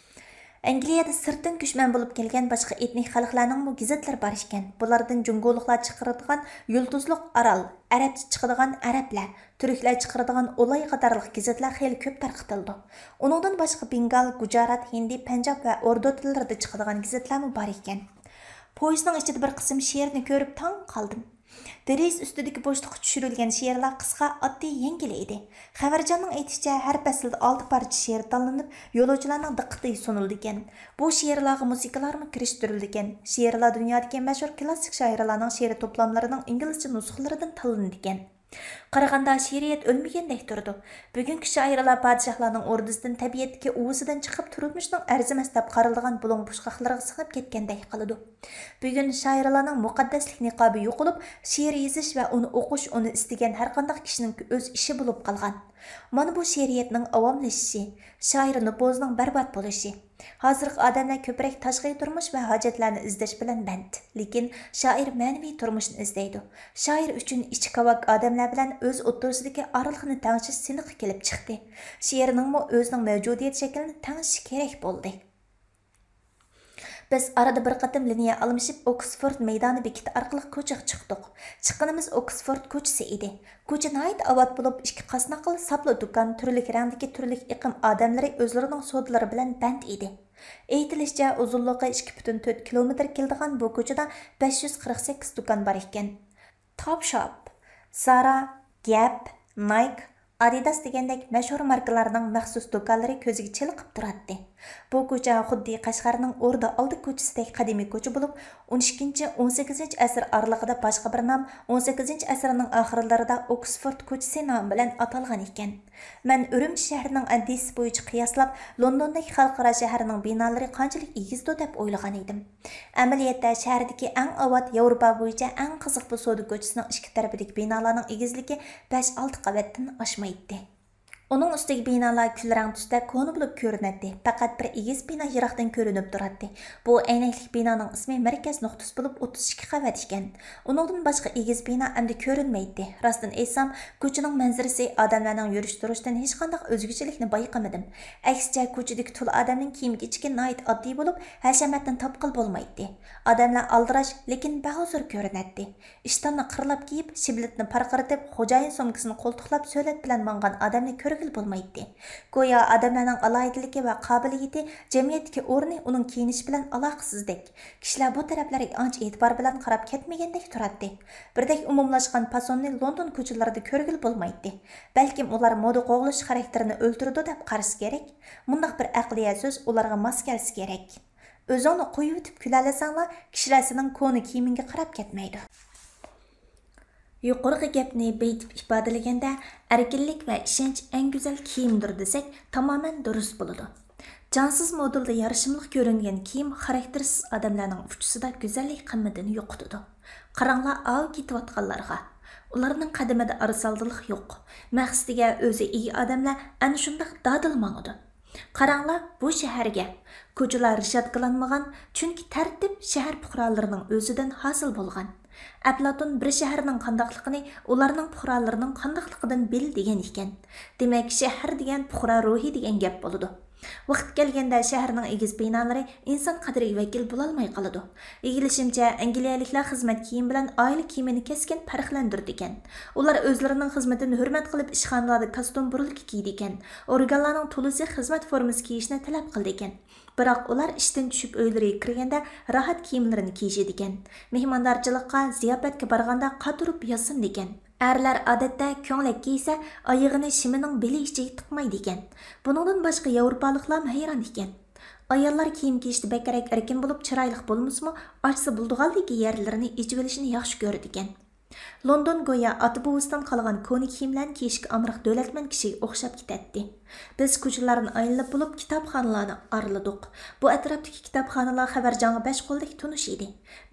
ئەنگلىيەدە سىرتتىن كۆچمەن بولۇپ كەلگەن باشقا ئېتنىك خەلقلەرنىڭمۇ گېزىتلىرى بار ئىكەن. بۇلاردىن جۇڭگولۇقلار چىقىرىدىغان يۇلتۇزلۇق ئارال، ئەرەبچە چىقىدىغان ئەرەبلەر، تۈركلەر چىقىرىدىغان ئولاي قاتارلىق گېزىتلەر خېلى كۆپ تارقىتىلىدۇ. ئۇنىڭدىن باشقا بېنگال، گۇجارات، ھىندى، پەنجاب ۋە ئوردۇ تىللىرىدا چىقىدىغان گېزىتلەرمۇ بار ئىكەن. پويىزنىڭ ئىچىدە بىر قىسىم شېئىرنى كۆرۈپ تاڭ قالدىم. دېرىزە ئۈستىدىكى بوشلۇققا چۈشۈرۈلگەن شېئىرلار قىسقا، ئاددىي، يەڭگىل ئىدى. خەۋەرجاننىڭ ئېيتىشىچە، ھەر پەسىلدە ئالتە پارچە شېئىر تاللىنىپ، يولۇچىلارنىڭ دىققىتىگە سۇنۇلىدىكەن. بۇ شېئىرلارغا مۇزىكىلارمۇ كىرىشتۈرۈلىدىكەن. شېئىرلار دۇنيادىكى مەشھۇر كلاسسىك شائىرلارنىڭ شېئىر توپلاملىرىنىڭ ئىنگلىزچە نۇسخىلىرىدىن تاللىنىدىكەن. قارىغاندا، شېئىرىيەت ئۆلمىگەندەك تۇرىدۇ. بۈگۈنكى شائىرلار پادىشاھلارنىڭ ئوردىسىدىن، تەبىئەتتىكى ئۇۋىسىدىن چىقىپ، تۇرمۇشنىڭ ئەرزىمەس دەپ قارىلىدىغان بۇلۇڭ-بۇشقاقلىرىغا سىڭىپ كەتكەندەك قىلىدۇ. بۈگۈن شائىرلارنىڭ مۇقەددەسلىك نىقابى يوقىلىپ، شېئىر يېزىش ۋە ئۇنى ئوقۇش ئۇنى ئىستىگەن ھەرقانداق كىشىنىڭ ئۆز ئىشى بولۇپ قالغان. مانا بۇ شېئىرىيەتنىڭ ئاۋاملىشىشى، شائىر نوپۇزىنىڭ بەربات بولۇشى. ھازىرقى ئادەملەر كۆپرەك تاشقى تۇرمۇش ۋە ھاجەتلەرنى ئىزدەش بىلەن بەند، لېكىن شائىر مەنىۋى تۇرمۇشنى ئىزدەيدۇ. شائىر ئۈچۈن ئىچى كاۋاك ئادەملەر بىلەن ئۆز ئوتتۇرىسىدىكى ئارىلىقنى تەڭشەش سىنىقى كېلىپ چىقتى. شېئىرنىڭمۇ ئۆزىنىڭ مەۋجۇدىيەت شەكلىنى تەڭشىشى كېرەك بولدى. بىز ئارىدا بىر قېتىم لىنىيە ئالمىشىپ، ئوكسفورد مەيدانى بېكىتى ئارقىلىق كوچىغا چىقتۇق. چىققىنىمىز ئوكسفورد كوچىسى ئىدى. كوچا ناھايىتى ئاۋات بولۇپ، ئىككى قاسناقلا ساپلا دۇكان، تۈرلۈك رەڭدىكى تۈرلۈك ئېقىم ئادەملىرى ئۆزلىرىنىڭ سودىلىرى بىلەن بەند ئىدى. ئېيتىلىشىچە، ئۇزۇنلۇقى ئىككى پۈتۈن تۆت كىلومېتىر كېلىدىغان بۇ كوچىدا بەش يۈز قىرىق سەككىز دۇكان بار ئىكەن. توپ شوپ، زارا، گەپ، نايك، ئادىداس دېگەندەك مەشھۇر ماركىلارنىڭ مەخسۇس دۇكانلىرى كۆزگە چېلىقىپ تۇراتتى. بۇ كوچا خۇددى قەشقەرنىڭ ئوردا ئالدى كوچىسىدەك قەدىمىي كوچا بولۇپ، ئون ئىككىنچى، ئون سەككىزىنچى ئەسىر ئارىلىقىدا باشقا بىر نام، ئون سەككىزىنچى ئەسىرنىڭ ئاخىرلىرىدا ئوكسفورد كوچىسى نامى بىلەن ئاتالغان ئىكەن. مەن ئۈرۈمچى شەھىرىنىڭ ئەندىزىسى بويىچە قىياسلاپ، لوندوندىكى خەلقئارا شەھەرنىڭ بىنالىرى قانچىلىك ئېگىزدۇ دەپ ئويلىغان ئىدىم. ئەمەلىيەتتە شەھەردىكى ئەڭ ئاۋات، ياۋروپا بويىچە ئەڭ قىزىق بۇ سودا كوچىسىنىڭ ئىككى تەرىپىدىكى بىنالارنىڭ ئېگىزلىكى بەش-ئالتە قەۋەتتىن ئاشمايتتى. ئۇنىڭ ئۈستىدىكى بىنالار كۈلرەڭ تۈستە كونا بولۇپ كۆرۈنەتتى، پەقەت بىر ئېگىز بىنا يىراقتىن كۆرۈنۈپ تۇراتتى. بۇ ئەينەكلىك بىنانىڭ ئىسمى مەركەز نۇقتىسى بولۇپ، ئوتتۇز ئىككى قەۋەت ئىكەن. ئۇنىڭدىن باشقا ئېگىز بىنا ئەمدى كۆرۈنمەيتتى. راستىنى ئېيتسام، كوچىنىڭ مەنزىرىسى، ئادەملەرنىڭ يۈرۈش تۇرۇشىدىن ھېچقانداق ئۆزگىچىلىكنى بايقىمىدىم. ئەكسىچە، كوچىدىكى تولا ئادەمنىڭ كىيىم كېچىكى ناھايىتى ئاددىي بولۇپ، ھەشەمەتنى تاپقىلى بولمايتتى. ئادەملەر ئالدىراش، لېكىن بەھۇزۇر كۆرۈنەتتى. ئىشتاننى قىرلاپ كىيىپ، شىبلىتنى پارقىرىتىپ، خوجايىن سومكىسىنى قولتۇقلاپ سۆلەت بىلەن ماڭغان ئادەمنى كۆرگىلى بولمايتتى. گويا ئادەملەرنىڭ ئالاھىدىلىكى ۋە قابىلىيىتى، جەمئىيەتتىكى ئورنى ئۇنىڭ كىيىنىشى بىلەن ئالاقىسىزدەك. كىشىلەر بۇ تەرەپلەرگە ئانچە ئېتىبار بىلەن قاراپ كەتمىگەندەك تۇراتتى. بىردەك ئومۇملاشقان پاسوننى لوندون كوچىلىرىدا كۆرگىلى بولمايتتى. بەلكىم ئۇلار مودا قوغلىشىش خاراكتېرىنى ئۆلتۈرىدۇ دەپ قارىسا كېرەك. مۇنداق بىر ئەقلىيە سۆز ئۇلارغا ماس كەلسە كېرەك. ئۆزۈڭنى قويۇۋېتىپ كۈلەلىسەڭلا، كىشىلەر سېنىڭ كونا كىيىمىڭگە قاراپ كەتمەيدۇ. يۇقىرىقى گەپنى بېيىتىپ ئىپادىلىگەندە، ئەركىنلىك ۋە ئىشەنچ ئەڭ گۈزەل كىيىمدۇر دېسەك، تامامەن دۇرۇس بولىدۇ. جانسىز مودېلدا يارىشىملىق كۆرۈنگەن كىيىم خاراكتېرسىز ئادەملەرنىڭ ئۇچىسىدا گۈزەللىك قىممىتىنى يوقىتىدۇ. قاراڭلار ئاۋۇ كېتىۋاتقانلارغا. ئۇلارنىڭ قەدىمىدە ئارىسالدىلىق يوق. مەقسىتىگە ئۆزى ئىگە ئادەملەر ئەنە شۇنداق دادىل ماڭىدۇ. قاراڭلار بۇ شەھەرگە. كوچىلار رېشاتكىلانمىغان، چۈنكى تەرتىپ شەھەر پۇقرالىرىنىڭ ئۆزىدىن ھاسىل بولغان. ئەپلاتون بىر شەھەرنىڭ قانداقلىقىنى ئۇلارنىڭ پۇقرالىرىنىڭ قانداقلىقىدىن بىل دېگەن ئىكەن. دېمەك، شەھەر دېگەن پۇقرا روھى دېگەن گەپ بولىدۇ. ۋاقتى كەلگەندە شەھەرنىڭ ئېگىز بىنالىرى ئىنسان قەدرىگە ۋەكىل بولالماي قالىدۇ. ئىگىلىشىمچە، ئەنگلىيەلىكلەر خىزمەت كىيىمى بىلەن ئائىلە كىيىمىنى كەسكىن پەرقلەندۈرىدىكەن. ئۇلار ئۆزلىرىنىڭ خىزمىتىنى ھۆرمەت قىلىپ، ئىشخانىلاردا كاستيۇم بۇرۇلكا كىيىدىكەن. ئورگانلارنىڭ تولىسى خىزمەت فورمىسى كىيىشنى تەلەپ قىلىدىكەن. بىراق ئۇلار ئىشتىن چۈشۈپ ئۆيلىرىگە كىرگەندە راھەت كىيىملىرىنى كىيىشىدىكەن. مېھماندارچىلىققا، زىياپەتكە بارغاندا قاتۇرۇپ ياسىنىدىكەن. ئەرلەر ئادەتتە كۆڭلەك كىيسە، ئايىغىنى شىمىنىڭ بېلى ئىچىگە تىقمايدىكەن. بۇنىڭدىن باشقا ياۋروپالىقلارمۇ ھەيران ئىكەن. ئاياللار كىيىم كىيىشتە بەكرەك ئەركىن بولۇپ، چىرايلىق بولمىسىمۇ، ئاچسا بولىدىغاندىكى يەرلىرىنى ئېچىۋېلىشنى ياخشى كۆرىدىكەن. لوندون گويا ئاتا بوۋىسىدىن قالغان كونا كىيىملەرنى كىيىشكە ئامراق دۆلەتمەن كىشىگە ئوخشاپ كېتەتتى. بىز كوچىلارنى ئايلىنىپ بولۇپ، كىتابخانىلارنى ئارىلىدۇق. بۇ ئەتراپتىكى كىتابخانىلار خەۋەرجانغا بەش قولدەك تونۇش ئىدى.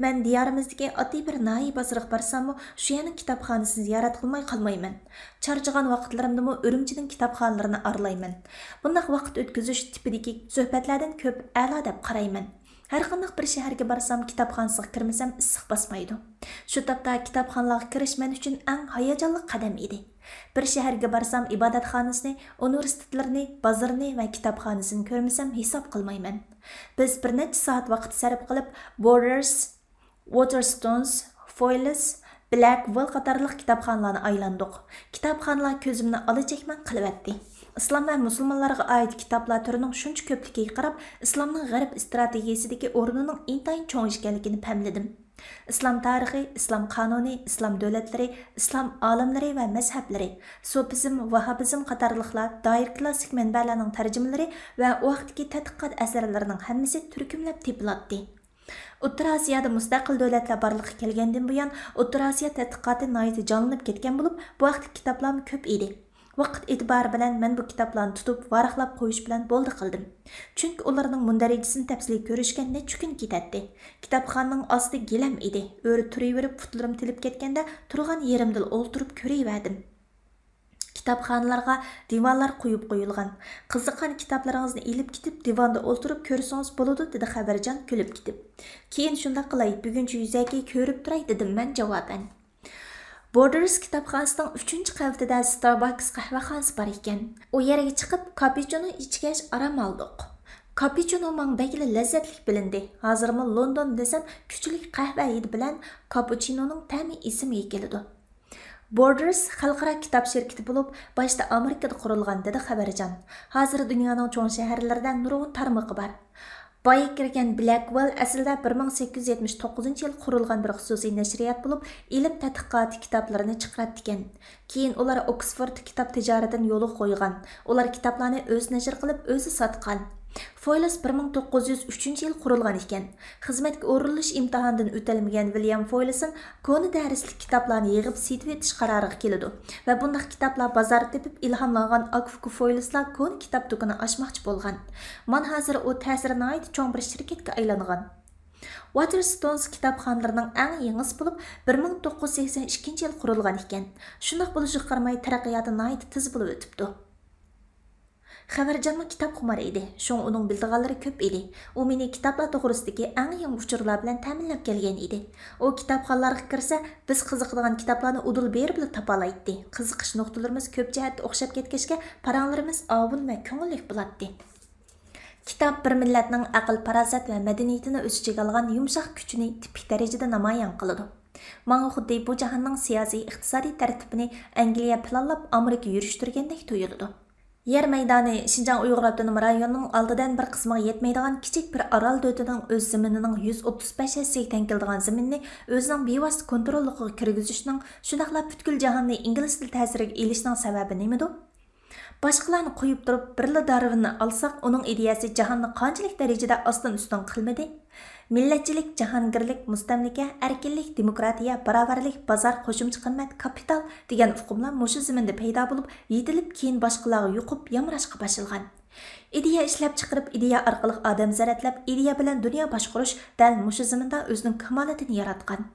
مەن دىيارىمىزدىكى ئاددىي بىر ناھىيە بازىرىغا بارساممۇ، شۇ يەرنىڭ كىتابخانىسىنى زىيارەت قىلماي قالمايمەن. چارچىغان ۋاقىتلىرىمدىمۇ ئۈرۈمچىنىڭ كىتابخانىلىرىنى ئارىلايمەن. بۇنداق ۋاقىت ئۆتكۈزۈش تىپىدىكى سۆھبەتلەردىن كۆپ ئەلا دەپ قارايمەن. ھەرقانداق بىر شەھەرگە بارسام، كىتابخانىسىغا كىرمىسەم ئىسسىق باسمايدۇ. شۇ تاپتا كىتابخانىلارغا كىرىش مەن ئۈچۈن ئەڭ ھاياجانلىق قەدەم ئىدى. بىر شەھەرگە بارسام، ئىبادەتخانىسىنى، ئۇنىۋېرسىتېتلىرىنى، بازىرىنى ۋە كىتابخانىسىنى كۆرمىسەم ھېساب قىلمايمەن. بىز بىر نەچچە سائەت ۋاقىت سەرپ قىلىپ، بوردېرس، ۋوتېرستونس، فويلس، بلەكۋېل قاتارلىق كىتابخانىلارنى ئايلاندۇق. كىتابخانىلار كۆزۈمنى ئالا چەكمەن قىلىۋەتتى. ئىسلام ۋە مۇسۇلمانلارغا ئائىت كىتابلار تۈرىنىڭ شۇنچە كۆپلۈكىگە قاراپ، ئىسلامنىڭ غەرب ئىستراتېگىيىسىدىكى ئورنىنىڭ ئىنتايىن چوڭ ئىكەنلىكىنى پەملىدىم. ئىسلام تارىخى، ئىسلام قانۇنى، ئىسلام دۆلەتلىرى، ئىسلام ئالىملىرى ۋە مەزھەپلىرى، سوپىزم، ۋاھابىزم قاتارلىقلار دائىر كلاسسىك مەنبەلەرنىڭ تەرجىمىلىرى ۋە ئۇ ھەقتىكى تەتقىقات ئەسەرلىرىنىڭ ھەممىسى تۈركۈملەپ تېپىلاتتى. ئوتتۇرا ئاسىيادا مۇستەقىل دۆلەتلەر بارلىققا كەلگەندىن بۇيان، ئوتتۇرا ئاسىيا تەتقىقاتى ناھايىتى جانلىنىپ كەتكەن بولۇپ، بۇ ھەقتىكى كىتابلارمۇ كۆپ ئىدى. ۋاقىت ئېتىبارى بىلەن مەن بۇ كىتابلارنى تۇتۇپ، ۋاراقلاپ قويۇش بىلەن بولدى قىلدىم. چۈنكى ئۇلارنىڭ مۇندەرىجىسىنى تەپسىلىي كۆرۈشكە نەچچە كۈن كېتەتتى. كىتابخانىنىڭ ئاستى گىلەم ئىدى. ئۆرە تۇرۇۋېرىپ، پۇتلىرىم تېلىپ كەتكەندە، تۇرغان يېرىمدىلا ئولتۇرۇپ كۆرۈۋەردىم. كىتابخانىلارغا دىۋانلار قويۇپ قويۇلغان. قىزىققان كىتابلىرىڭىزنى ئېلىپ كېتىپ، دىۋاندا ئولتۇرۇپ كۆرسىڭىز بولىدۇ، دېدى خەۋەرجان كۈلۈپ كېتىپ. كېيىن شۇنداق قىلاي، بۈگۈنچە يۈزەكى كۆرۈپ تۇراي، دېدىم مەن جاۋابەن. بوردېرس كىتابخانىسىنىڭ ئۈچىنچى قەۋىتىدە ستارباكس قەھۋەخانىسى بار ئىكەن. ئۇ يەرگە چىقىپ، كاپىچىنو ئىچكەچ ئارام ئالدۇق. كاپىچىنو ماڭا بەكلا لەززەتلىك بىلىندى. ھازىرمۇ لوندون دېسەم، كۈچلۈك قەھۋە ھىدى بىلەن كاپۇچىنونىڭ تەمى ئېسىمگە كېلىدۇ. بوردېرس خەلقئارا كىتاب شىركىتى بولۇپ، باشتا ئامېرىكىدا قۇرۇلغان، دېدى خەۋەرجان. ھازىر دۇنيانىڭ چوڭ شەھەرلىرىدە نۇرغۇن تارمىقى بار. بايا كىرگەن بلەكۋېل ئەسلىدە بىر مىڭ سەككىز يۈز يەتمىش توققۇزىنچى يىل قۇرۇلغان بىر خۇسۇسىي نەشرىيات بولۇپ، ئىلىم تەتقىقاتى كىتابلىرىنى چىقىراتتىكەن. كېيىن ئۇلار ئوكسفورد كىتاب تىجارىتىنى يولغا قويغان. ئۇلار كىتابلارنى ئۆزى نەشر قىلىپ، ئۆزى ساتقان. فويلس بىر مىڭ توققۇز يۈز ئۈچىنچى يىل قۇرۇلغان ئىكەن. خىزمەتكە ئورۇنلىشىش ئىمتىھانىدىن ئۆتەلمىگەن ۋىليام فويلسن كونا دەرسلىك كىتابلارنى يىغىپ سېتىۋېتىش قارارىغا كېلىدۇ ۋە بۇنداق كىتابلار بازار تېپىپ ئىلھاملانغان ئاكا-ئۇكا فويلسلار كونا كىتاب دۇكىنى ئاچماقچى بولغان. مانا ھازىر ئۇ تەسىرى ناھايىتى چوڭ بىر شىركەتكە ئايلانغان. ۋاتېرستونس كىتابخانىلىرىنىڭ ئەڭ يېڭىسى بولۇپ، بىر مىڭ توققۇز يۈز سەكسەن ئىككىنچى يىل قۇرۇلغان ئىكەن. شۇنداق بولۇشىغا قارىماي، تەرەققىياتى ناھايىتى تېز بولۇپ ئۆتۈپتۇ. خەۋەرجانمۇ كىتابخۇمار ئىدى، شۇڭا ئۇنىڭ بىلىدىغانلىرى كۆپ ئىدى. ئۇ مېنى كىتابلار توغرىسىدىكى ئەڭ يېڭى ئۇچۇرلار بىلەن تەمىنلەپ كەلگەن ئىدى. ئۇ كىتابخانىلارغا كىرسە، بىز قىزىقىدىغان كىتابلارنى ئۇدۇل بېرىپلا تاپالايتتى. قىزىقىش نۇقتىلىرىمىز كۆپ جەھەتتە ئوخشاپ كەتكەچكە، پاراڭلىرىمىز ئاۋۇن ۋە كۆڭۈللۈك بولاتتى. كىتاب بىر مىللەتنىڭ ئەقىل-پاراسەت ۋە مەدەنىيىتىنى ئۆز ئىچىگە ئالغان يۇمشاق كۈچىنى تىپىك دەرىجىدە نامايان قىلىدۇ. ماڭا خۇددى بۇ جاھاننىڭ سىياسىي، ئىقتىسادىي تەرتىپىنى ئەنگلىيە پىلانلاپ، ئامېرىكا يۈرۈشتۈرگەندەك تۇيۇلىدۇ. يەر مەيدانى شىنجاڭ ئۇيغۇر ئاپتونوم رايونىنىڭ ئالتىدىن بىر قىسمىغا يەتمەيدىغان كىچىك بىر ئارال دۆلىتىنىڭ ئۆز زېمىنىنىڭ يۈز ئوتتۇز بەش ھەسسىگە تەڭ كېلىدىغان زېمىنىنى ئۆزىنىڭ بىۋاسىتە كونتروللۇقىغا كىرگۈزۈشنىڭ، شۇنداقلا پۈتكۈل جاھاننى ئىنگلىز تىلى تەسىرىگە ئېلىشنىڭ سەۋەبى نېمىدۇ؟ باشقىلارنى قويۇپ تۇرۇپ، بىرلا دارۋىننى ئالساق، ئۇنىڭ ئىدىيەسى جاھاننى قانچىلىك دەرىجىدە ئاستىن-ئۈستۈن قىلمىدى؟ مىللەتچىلىك، جاھانگىرلىك، مۇستەملىكە، ئەركىنلىك، دېموكراتىيە، باراۋەرلىك، بازار، قوشۇمچە قىممەت، كاپىتال دېگەن ئۇقۇملار مۇشۇ زېمىندا پەيدا بولۇپ، يېتىلىپ، كېيىن باشقىلارغا يۇقۇپ، يامراشقا باشلىغان. ئىدىيە ئىشلەپچىقىرىپ، ئىدىيە ئارقىلىق ئادەم زەرەتلەپ، ئىدىيە بىلەن دۇنيا باشقۇرۇش دەل مۇشۇ زېمىندا ئۆزىنىڭ كامالىتىنى ياراتقان.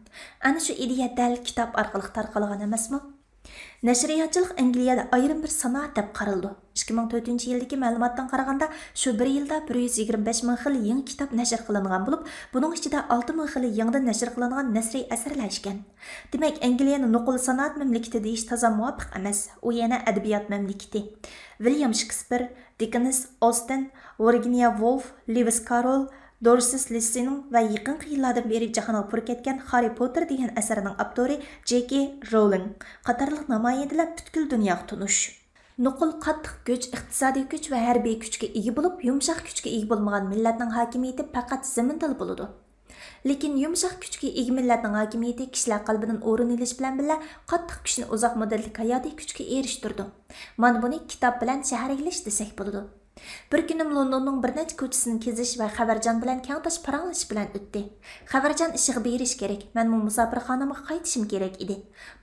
ئەنە شۇ ئىدىيە دەل كىتاب ئارقىلىق تارقالغان ئەمەسمۇ؟ نەشرىياتچىلىق ئەنگلىيەدە ئايرىم بىر سانائەت دەپ قارىلىدۇ. ئىككى مىڭ تۆتىنچى يىلدىكى مەلۇماتتىن قارىغاندا، شۇ بىر يىلدا بىر يۈز يىگىرمە بەش مىڭ خىل يېڭى كىتاب نەشر قىلىنغان بولۇپ، بۇنىڭ ئىچىدە ئالتە مىڭ خىل يېڭىدىن نەشر قىلىنغان نەسرىي ئەسەرلەر ئىكەن. دېمەك، ئەنگلىيەنى نوقۇل سانائەت مەملىكىتى دېيىش تازا مۇۋاپىق ئەمەس. ئۇ يەنە ئەدەبىيات مەملىكىتى. ۋىليام شېكسپىر، دىكېنس، ئوستېن، ۋىرگىنىيە ۋولف، لېۋىس كاررول، دورسېس لېسسىنىڭ ۋە يېقىنقى يىللاردىن بېرى جاھانغا پۇر كەتكەن خاررى پوتتېر دېگەن ئەسەرنىڭ ئاپتورى جې كې رولىڭ قاتارلىق نامايەندىلەر پۈتكۈل دۇنياغا تونۇش. نوقۇل قاتتىق كۈچ، ئىقتىسادىي كۈچ ۋە ھەربىي كۈچكە ئىگە بولۇپ، يۇمشاق كۈچكە ئىگە بولمىغان مىللەتنىڭ ھاكىمىيىتى پەقەت زېمىندىلا بولىدۇ. لېكىن يۇمشاق كۈچكە ئىگە مىللەتنىڭ ھاكىمىيىتى كىشىلەر قەلبىدىن ئورۇن ئېلىش بىلەن بىللە، قاتتىق كۈچنى ئۇزاق مۇددەتلىك ھاياتىي كۈچكە ئېرىشتۈرىدۇ. مانا بۇنى كىتاب بىلەن شەھەر ئېلىش دېسەك بولىدۇ. بىر كۈنۈم لوندوننىڭ بىر نەچچە كوچىسىنى كېزىش ۋە خەۋەرجان بىلەن كەڭتاش پاراڭلىشىش بىلەن ئۆتتى. خەۋەرجان ئىشىغا بېرىش كېرەك، مەنمۇ مۇساپىرخانامغا قايتىشىم كېرەك ئىدى.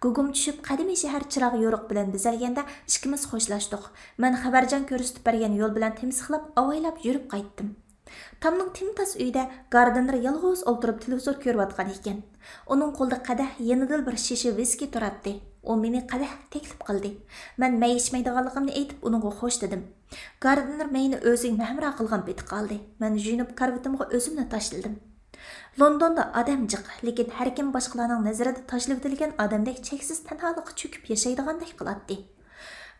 گۇگۇم چۈشۈپ، قەدىمىي شەھەر چىراغ يورۇق بىلەن بېزەلگەندە ئىككىمىز خوشلاشتۇق. مەن خەۋەرجان كۆرسىتىپ بەرگەن يول بىلەن تىمسىقلاپ، ئاۋايلاپ يۈرۈپ قايتتىم. تامنىڭ تىمتاس ئۆيىدە گاردېنېر يالغۇز ئولتۇرۇپ تېلېۋىزور كۆرۈۋاتقان ئىكەن. ئۇنىڭ قولىدا قەدەھ، يېنىدىلا بىر شېشە ۋىسكى تۇراتتى. ئۇ مېنى قەدەھكە تەكلىپ قىلدى. مەن مەي ئىچمەيدىغانلىقىمنى ئېيتىپ، ئۇنىڭغا خوش دېدىم. گاردېنېر مەينى ئۆزىگە ھەمراھ قىلغان پېتى قالدى. مەن يۇيۇنۇپ كارىۋىتىمغا ئۆزۈمنى تاشلىدىم. لوندوندا ئادەم جىق، لېكىن ھەركىم باشقىلارنىڭ نەزىرىدە تاشلىۋېتىلگەن ئادەمدەك چەكسىز تەنھالىققا چۆكۈپ ياشايدىغاندەك قىلاتتى.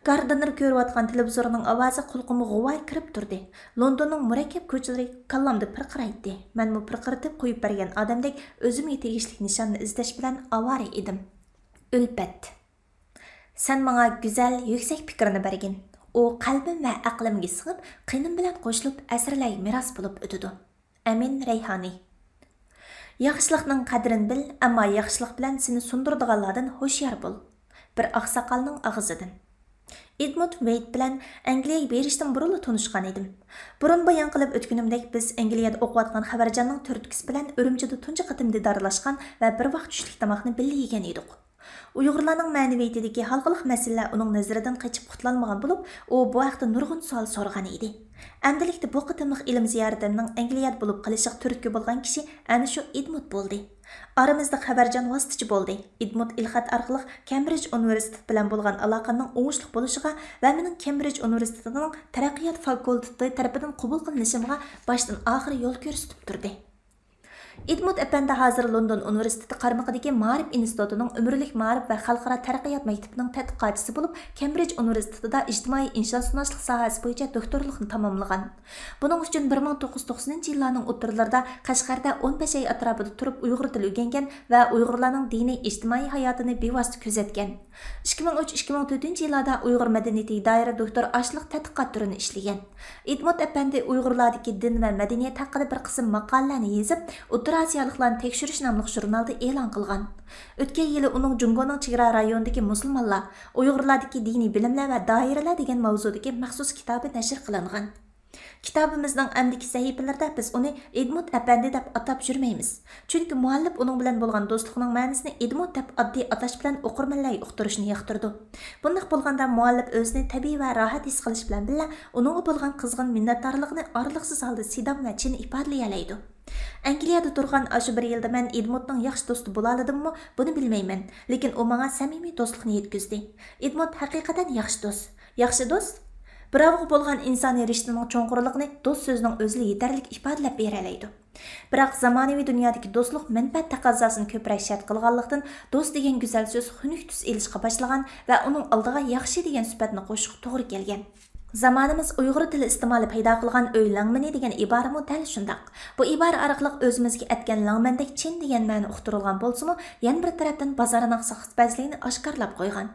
گاردېنېر كۆرۈۋاتقان تېلېۋىزورنىڭ ئاۋازى قۇلىقىمغا غۇۋا كىرىپ تۇردى. لوندوننىڭ مۇرەككەپ كوچىلىرى كاللامدا پىرقىرايتتى. مەنمۇ پىرقىرىتىپ قويۇپ بەرگەن ئادەمدەك ئۆزۈمگە تېگىشلىك نىشاننى ئىزدەش بىلەن ئاۋارە ئىدىم. ئۈلپەت. سەن ماڭا گۈزەل، يۈكسەك پىكىرنى بەرگىن. ئۇ قەلبىم ۋە ئەقلىمگە سىڭىپ، قېنىم بىلەن قوشۇلۇپ، ئەسىرلەرگە مىراس بولۇپ ئۆتىدۇ. ئەمىن رەيھانى. ياخشىلىقنىڭ قەدرىنى بىل، ئەمما ياخشىلىق بىلەن سېنى سۇندۇرىدىغانلاردىن ھوشيار بول. بىر ئاقساقالنىڭ ئاغزىدىن. ئېدموند ۋېيت بىلەن ئەنگلىيەگە بېرىشتىن بۇرۇنلا تونۇشقان ئىدىم. بۇرۇن بايان قىلىپ ئۆتكىنىمدەك، بىز ئەنگلىيەدە ئوقۇۋاتقان خەۋەرجاننىڭ تۈرتكىسى بىلەن ئۈرۈمچىدە تۇنجى قېتىم دىدارلاشقان ۋە بىر ۋاق چۈشلۈك تاماقنى بىللە يېگەن ئىدۇق. ئۇيغۇرلارنىڭ مەنىۋىيىتىدىكى ھالقىلىق مەسىلىلەر ئۇنىڭ نەزىرىدىن قېچىپ قۇتۇلالمىغان بولۇپ، ئۇ بۇ ھەقتە نۇرغۇن سوئال سورىغان ئىدى. ئەمدىلىكتە بۇ قېتىملىق ئىلىم زىيارىتىمنىڭ ئەنگلىيەدە بولۇپ قېلىشىغا تۈرتكە بولغان كىشى ئەنە شۇ ئېدموند بولدى. ئارىمىزدا خەۋەرجان ۋاسىتىچى بولدى. ئېدموند ئېلخەت ئارقىلىق كەمبرىج ئۇنىۋېرسىتېتى بىلەن بولغان ئالاقەمنىڭ ئوڭۇشلۇق بولۇشىغا ۋە مېنىڭ كەمبرىج ئۇنىۋېرسىتېتىنىڭ تەرەققىيات فاكۇلتېتى تەرىپىدىن قوبۇل قىلىنىشىمغا باشتىن ئاخىر يول كۆرسىتىپ تۇردى. ئېدموند ئەپەندى ھازىر لوندون ئۇنىۋېرسىتېتى قارمىقىدىكى مائارىپ ئىنستىتۇتىنىڭ ئۆمۈرلۈك مائارىپ ۋە خەلقئارا تەرەققىيات مەكتىپىنىڭ تەتقىقاتچىسى بولۇپ، كەمبرىج ئۇنىۋېرسىتېتىدا ئىجتىمائىي ئىنسانشۇناسلىق ساھەسى بويىچە دوكتورلۇقنى تاماملىغان. بۇنىڭ ئۈچۈن بىر مىڭ توققۇز يۈز توقسىنىنچى يىللارنىڭ ئوتتۇرىلىرىدا قەشقەردە ئون بەش ئاي ئەتراپىدا تۇرۇپ، ئۇيغۇر تىلى ئۆگەنگەن ۋە ئۇيغۇرلارنىڭ دىنىي، ئىجتىمائىي ھاياتىنى بىۋاسىتە كۆزەتكەن. ئىككى مىڭ ئۈچ، ئىككى مىڭ تۆتىنچى يىللاردا ئۇيغۇر مەدەنىيىتىگە دائىر دوكتور ئاشلىق تەتقىقات تۈرىنى ئىشلىگەن. ئېدموند ئەپەندى ئۇيغۇرلاردىكى دىن ۋە مەدەنىيەت ھەققىدە بىر قىسىم ماقالىلەرنى يېزىپ، ئوتتۇرا ئاسىيالىقلارنى تەكشۈرۈش ناملىق ژۇرنالدا ئېلان قىلغان. ئۆتكەن يىلى ئۇنىڭ جۇڭگونىڭ چېگرا رايونىدىكى مۇسۇلمانلار، ئۇيغۇرلاردىكى دىنىي بىلىملەر ۋە دائىرىلەر دېگەن ماۋزۇدىكى مەخسۇس كىتابى نەشر قىلىنغان. كىتابىمىزنىڭ ئەمدىكى سەھىپىلىرىدە بىز ئۇنى ئېدموند ئەپەندى دەپ ئاتاپ يۈرمەيمىز. چۈنكى مۇئەللىپ ئۇنىڭ بىلەن بولغان دوستلۇقنىڭ مەنىسىنى ئېدموند دەپ ئاددىي ئاتاش بىلەن ئوقۇرمەنلەرگە ئۇقتۇرۇشنى ياقتۇرىدۇ. بۇنداق بولغاندا مۇئەللىپ ئۆزىنى تەبىئىي ۋە راھەت ھېس قىلىش بىلەن بىللە، ئۇنىڭغا بولغان قىزغىن مىننەتدارلىقىنى ئارىلىقسىز ھالدا سىدام ۋە چىن ئىپادىلىيەلەيدۇ. ئەنگلىيەدە تۇرغان ئاشۇ بىر يىلدا مەن ئېدموندنىڭ ياخشى دوستى بولالىدىممۇ، بۇنى بىلمەيمەن، لېكىن ئۇ ماڭا سەمىمىي دوستلۇقنى يەتكۈزدى. ئېدموند ھەقىقەتەن ياخشى دوست. ياخشى دوست؟ بىراۋغا بولغان ئىنسانىي رىشتىنىڭ چوڭقۇرلۇقىنى دوست سۆزىنىڭ ئۆزىلا يېتەرلىك ئىپادىلەپ بېرەلەيدۇ. بىراق زامانىۋى دۇنيادىكى دوستلۇق مەنپەئەت تەقەززاسىنى كۆپرەك شەرت قىلغانلىقتىن، دوست دېگەن گۈزەل سۆز خۇنۈك تۈس ئېلىشقا باشلىغان ۋە ئۇنىڭ ئالدىغا ياخشى دېگەن سۈپەتنى قوشۇشقا توغرا كەلگەن. زامانىمىز ئۇيغۇر تىلى ئىستېمالى پەيدا قىلغان ئۆيلەڭمىنى دېگەن ئىبارىمۇ دەل شۇنداق. بۇ ئىبارە ئارقىلىق ئۆزىمىزگە ئەتكەن لەڭمەندەك چىن دېگەن مەنە ئۇقتۇرۇلغان بولسىمۇ، يەنە بىر تەرەپتىن بازارنىڭ ساختىپەزلىكىنى ئاشكارىلاپ قويغان.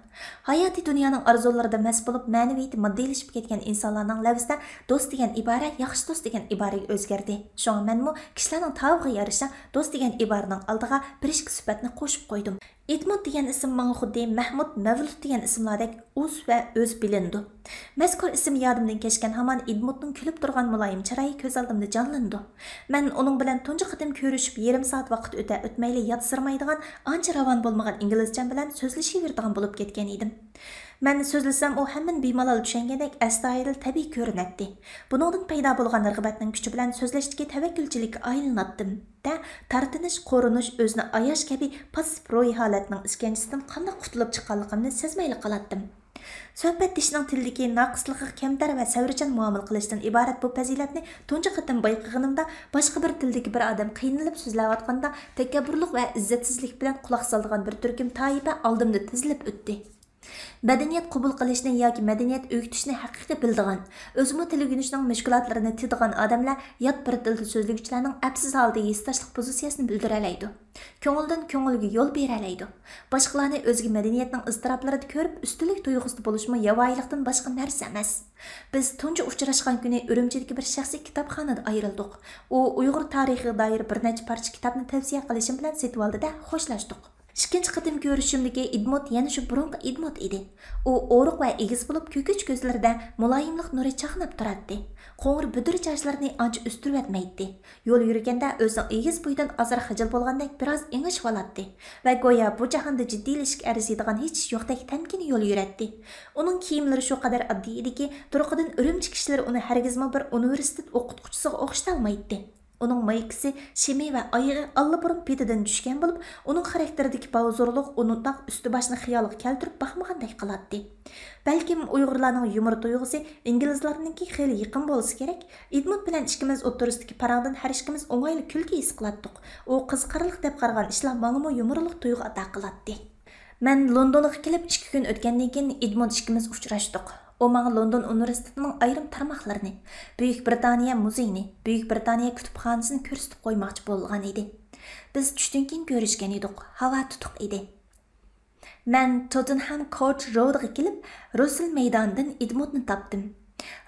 ھاياتىي دۇنيانىڭ ئارزۇلىرىدا مەست بولۇپ، مەنىۋىيىتى ماددىيلىشىپ كەتكەن ئىنسانلارنىڭ لەۋزىدە دوست دېگەن ئىبارە ياخشى دوست دېگەن ئىبارىگە ئۆزگەردى. شۇڭا مەنمۇ كىشىلەرنىڭ تاۋىغا يارىشا دوست دېگەن ئىبارىنىڭ ئالدىغا بىر ئىككى سۈپەتنى قوشۇپ قويدۇم. ئېدموند دېگەن ئىسىم ماڭا خۇددى مەھمۇد، مەۋلۇت دېگەن ئىسىملاردەك ئۇز ۋە ئۆز بىلىنىدۇ. مەزكۇر ئىسىم يادىمدىن كەچكەن ھامان ئېدموندنىڭ كۈلۈپ تۇرغان مۇلايىم چىرايى كۆز ئالدىمدا جانلىنىدۇ. مەن ئۇنىڭ بىلەن تۇنجى قېتىم كۆرۈشۈپ يېرىم سائەت ۋاقىت ئۆتە ئۆتمەيلا ياتسىرىمايدىغان، ئانچە راۋان بولمىغان ئىنگلىزچەم بىلەن سۆزلىشىۋېرىدىغان بولۇپ كەتكەن ئىدىم. مەن سۆزلىسەم، ئۇ ھەممىنى بىمالال چۈشەنگەندەك ئەستايىدىل، تەبىئىي كۆرۈنەتتى. بۇنىڭدىن پەيدا بولغان رىغبەتنىڭ كۈچى بىلەن سۆزلەشتىكى تەۋەككۈلچىلىككە ئايلىناتتىم. دە، تارتىنىش، قورۇنۇش، ئۆزىنى ئاياش كەبى پاسسىپ روھىي ھالەتنىڭ ئىسكەنجىسىدىن قانداق قۇتۇلۇپ چىققانلىقىمنى سەزمەيلا قالاتتىم. سۆھبەتدىشىنىڭ تىلدىكى ناقىستىغا كەمتەر ۋە سەۋرچان مۇئامىلە قىلىشتىن ئىبارەت بۇ پەزىلەتنى تۇنجى قېتىم بايقىغىنىمدا، باشقا بىر تىلدىكى بىر ئادەم قىينىلىپ سۆزلەۋاتقاندا تەكەببۇرلۇق ۋە ئىززەتسىزلىك بىلەن قۇلاق سالىدىغان بىر تۈركۈم تائىپە ئالدىمدا تىزىلىپ ئۆتتى. مەدەنىيەت قوبۇل قىلىشنى ياكى مەدەنىيەت ئۆگىتىشنى ھەقىقىي بىلىدىغان، ئۆزىمۇ تىل ئۆگىنىشنىڭ مۈشكۈلاتلىرىنى تىدىغان ئادەملەر يات بىر تىلدا سۆزلىگۈچىلەرنىڭ ئەپسىز ھالدا ھېسداشلىق پوزىتسىيەسىنى بىلدۈرەلەيدۇ. كۆڭۈلدىن كۆڭۈلگە يول بېرەلەيدۇ. باشقىلارنى ئۆزگە مەدەنىيەتنىڭ ئىزتىراپلىرىدا كۆرۈپ، ئۈستۈنلۈك تۇيغۇسىدا بولۇشمۇ ياۋايىلىقتىن باشقا نەرسە ئەمەس. بىز تۇنجى ئۇچراشقان كۈنى ئۈرۈمچىدىكى بىر شەخسىي كىتابخانىدا ئايرىلدۇق. ئۇ ئۇيغۇر تارىخىغا دائىر بىر نەچچە پارچە كىتابنى تەۋسىيە قىلىشىم بىلەن سېتىۋالدى-دە، خوشلاشتۇق. ئىككىنچى قېتىم كۆرۈشۈمدىكى ئېدموند يەنە شۇ بۇرۇنقى ئېدموند ئىدى. ئۇ ئورۇق ۋە ئېگىز بولۇپ، كۆكۈچ كۆزلىرىدە مۇلايىملىق نۇرى چاقناپ تۇراتتى. قوڭۇر بۈدرە چاچلىرىنى ئانچە ئۆستۈرۈۋەتمەيتتى. يول يۈرگەندە ئۆزىنىڭ ئېگىز بويىدىن ئازراق خىجىل بولغاندەك بىراز ئېڭىشىۋالاتتى ۋە گويا بۇ جاھاندا جىددىيلىشىشكە ئەرزىيدىغان ھېچ ئىش يوقتەك تەمكىن يول يۈرەتتى. ئۇنىڭ كىيىملىرى شۇ قەدەر ئاددىي ئىدىكى، تۇرقىدىن ئۈرۈمچى كىشىلىرى ئۇنى ھەرگىزمۇ بىر ئۇنىۋېرسىتېت ئوقۇتقۇچىسىغا ئوخشىتالمايتتى. ئۇنىڭ مايكىسى، شىمى ۋە ئايىغى ئاللىبۇرۇن پېتىدىن چۈشكەن بولۇپ، ئۇنىڭ خاراكتېرىدىكى باۋزورلۇق ئۇنىڭ ئۈستى باشىنى خىيالىغا كەلتۈرۈپ باقمىغاندەك قىلاتتى. بەلكىم ئۇيغۇرلارنىڭ يۇمۇر تۇيغۇسى ئىنگلىزلارنىڭكىگە خېلى يېقىن بولسا كېرەك. ئېدموند بىلەن ئىككىمىز ئوتتۇرىسىدىكى پاراڭدىن ھەر ئىككىمىز ئوڭايلا كۈلكە ھېس قىلاتتۇق. ئۇ قىزىقارلىق دەپ قارىغان ئىشلار ماڭىمۇ يۇمۇرلۇق تۇيغۇ ئاتا قىلاتتى. مەن لوندونغا كېلىپ ئىككى كۈن ئۆتكەندىن كېيىن ئېدموند ئىككىمىز ئۇچراشتۇق. ئۇ ماڭا لوندون ئۇنىۋېرسىتېتىنىڭ ئايرىم تارماقلىرىنى، بۈيۈك بىرىتانىيە مۇزېيىنى، بۈيۈك بىرىتانىيە كۇتۇپخانىسىنى كۆرسىتىپ قويماقچى بولغان ئىدى. بىز چۈشتىن كېيىن كۆرۈشكەن ئىدۇق. ھاۋا تۇتۇق ئىدى. مەن توتېنھام كورت رودىغا كېلىپ، رۇسسېل مەيدانىدىن ئېدموندنى تاپتىم.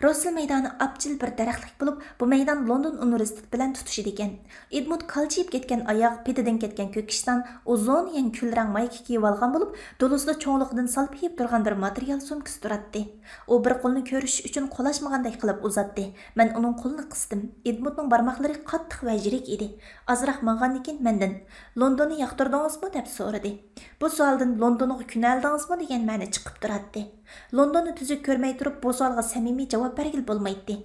رۇسسېل مەيدانى ئابجىل بىر دەرەخلىك بولۇپ، بۇ مەيدان لوندون ئۇنىۋېرسىتېتى بىلەن تۇتىشىدىكەن. ئېدموند كالچىيىپ كەتكەن ئاياغ، پېتىدىن كەتكەن كۆك ئىشتان، ئۇزۇن يەڭ كۈل رەڭ مايكا كىيىۋالغان بولۇپ، دولىسىدا چوڭلۇقىدىن سالپىيىپ تۇرغان بىر ماتېرىيال سومكىسى تۇراتتى. ئۇ بىر قولىنى كۆرۈشۈش ئۈچۈن قولاشمىغاندەك قىلىپ ئۇزاتتى. مەن ئۇنىڭ قولىنى قىستىم. ئېدموندنىڭ بارماقلىرى قاتتىق ۋە يىرىك ئىدى. ئازراق ماڭغاندىن كېيىن مەندىن، لوندوننى ياقتۇردىڭىزمۇ؟ دەپ سورىدى. بۇ سوئالدىن لوندونغا كۈنەلدىڭىزمۇ؟ دېگەن مەنە چىقىپ تۇراتتى. لوندوننى تۈزۈك كۆرمەي تۇرۇپ، بۇ سوئالغا سەمىمىي جاۋاب بەرگىلى بولمايتتى.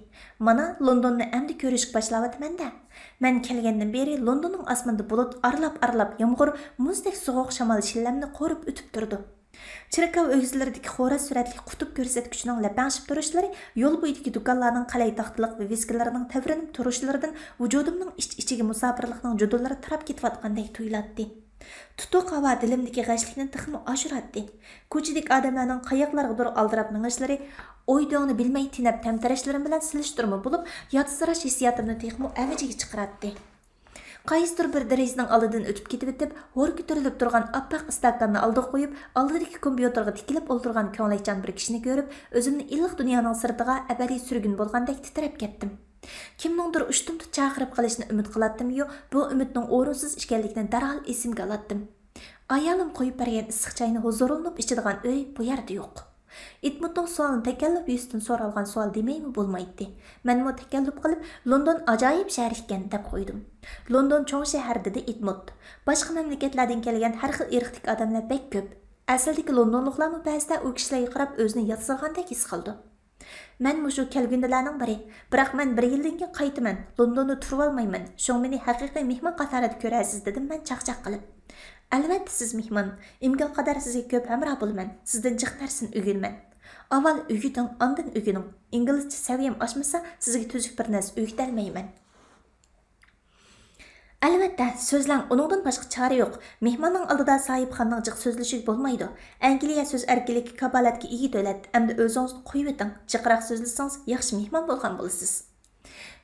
مانا، لوندوننى ئەمدى كۆرۈشكە باشلاۋاتىمەن-دە. مەن كەلگەندىن بېرى لوندوننىڭ ئاسمىنىدا بۇلۇت ئارىلاپ-ئارىلاپ يامغۇر، مۇزدەك سوغۇق شامال شىللەمنى قورۇپ ئۆتۈپ تۇرىدۇ. چېركاۋ ئۆگزىلىرىدىكى خوراز سۈرەتلىك قۇتۇپ كۆرسەتكۈچىنىڭ لەپەڭشىپ تۇرۇشلىرى، يول بويىدىكى دۇكانلارنىڭ قەلەي تاختىلىق ۋىۋىسكىلىرىنىڭ تەۋرىنىپ تۇرۇشلىرىدىن ۋۇجۇدۇمنىڭ ئىچ-ئىچىگە مۇساپىرلىقنىڭ جۇدۇنلىرى تاراپ كېتىۋاتقاندەك تۇيۇلاتتى. تۇتۇق ھاۋا دىلىمدىكى غەشلىكنى تېخىمۇ ئاشۇراتتى. كوچىدىكى ئادەملەرنىڭ قاياقلارغىدۇر ئالدىراپ مېڭىشلىرى، ئوي-دۆڭنى بىلمەي تېنەپ تەمتىرەشلىرىم بىلەن سېلىشتۇرما بولۇپ، ياتسىراش ھېسسىياتىمنى تېخىمۇ ئەۋجىگە چىقىراتتى. قايسىدۇر بىر دېرىزىنىڭ ئالدىدىن ئۆتۈپ كېتىۋېتىپ، ھور كۆتۈرۈلۈپ تۇرغان ئاپئاق ئىستاكاننى ئالدىغا قويۇپ، ئالدىدىكى كومپيۇتېرغا تىكىلىپ ئولتۇرغان كۆڭلەكچان بىر كىشىنى كۆرۈپ، ئۆزۈمنى ئىللىق دۇنيانىڭ سىرتىغا ئەبەدىي سۈرگۈن بولغاندەك تىترەپ كەتتىم. كىمنىڭدۇر ئۇشتۇمتۇت چاقىرىپ قېلىشىنى ئۈمىد قىلاتتىميۇ، بۇ ئۈمىدنىڭ ئورۇنسىز ئىكەنلىكىنى دەرھال ئېسىمگە ئالاتتىم. ئايالىم قويۇپ بەرگەن ئىسسىق چاينى ھۇزۇرلىنىپ ئىچىدىغان ئۆي بۇ يەردە يوق. ئېدموندنىڭ سوئالىنى تەكەللۇپ يۈزىسىدىن سورالغان سوئال دېمەيمۇ بولمايتتى. مەنمۇ تەكەللۇپ قىلىپ، لوندون ئاجايىپ شەھەر ئىكەن، دەپ قويدۇم. لوندون چوڭ شەھەر، دېدى ئېدموند. باشقا مەملىكەتلەردىن كەلگەن ھەر خىل ئىرقتىكى ئادەملەر بەك كۆپ. ئەسلىدىكى لوندونلۇقلارمۇ بەزىدە ئۇ كىشىلەرگە قاراپ ئۆزىنى ياتسىغاندەك ھېس قىلىدۇ. مەن مۇشۇ كەلگۈندىلەرنىڭ بىرى، بىراق مەن بىر يىلدىن كېيىن قايتىمەن، لوندوندا تۇرۇۋالمايمەن، شۇڭا مېنى ھەقىقىي مېھمان قاتارىدا كۆرەرسىز، دېدىم مەن چاقچاق قىلىپ. ئەلۋەتتە سىز مېھمان، ئىمكانقەدەر سىزگە كۆپ ھەمراھ بولىمەن، سىزدىن جىق نەرسىنى ئۆگىنىمەن. ئاۋۋال ئۆگىتىڭ، ئاندىن ئۆگىنىڭ. ئىنگلىزچە سەۋىيەم ئاشمىسا، سىزگە تۈزۈك بىر نەرسە ئۆگىتەلمەيمەن. ئەلۋەتتە، سۆزلەڭ، ئۇنىڭدىن باشقا چارە يوق. مېھماننىڭ ئالدىدا ساھىبخاننىڭ جىق سۆزلىشىگە بولمايدۇ. ئەنگلىيە سۆز ئەركىنلىكى كاپالەتكە ئىگە دۆلەت، ئەمدى ئۆزىڭىزنى قويۇۋېتىڭ، جىقراق سۆزلىسىڭىز، ياخشى مېھمان بولغان بولىسىز.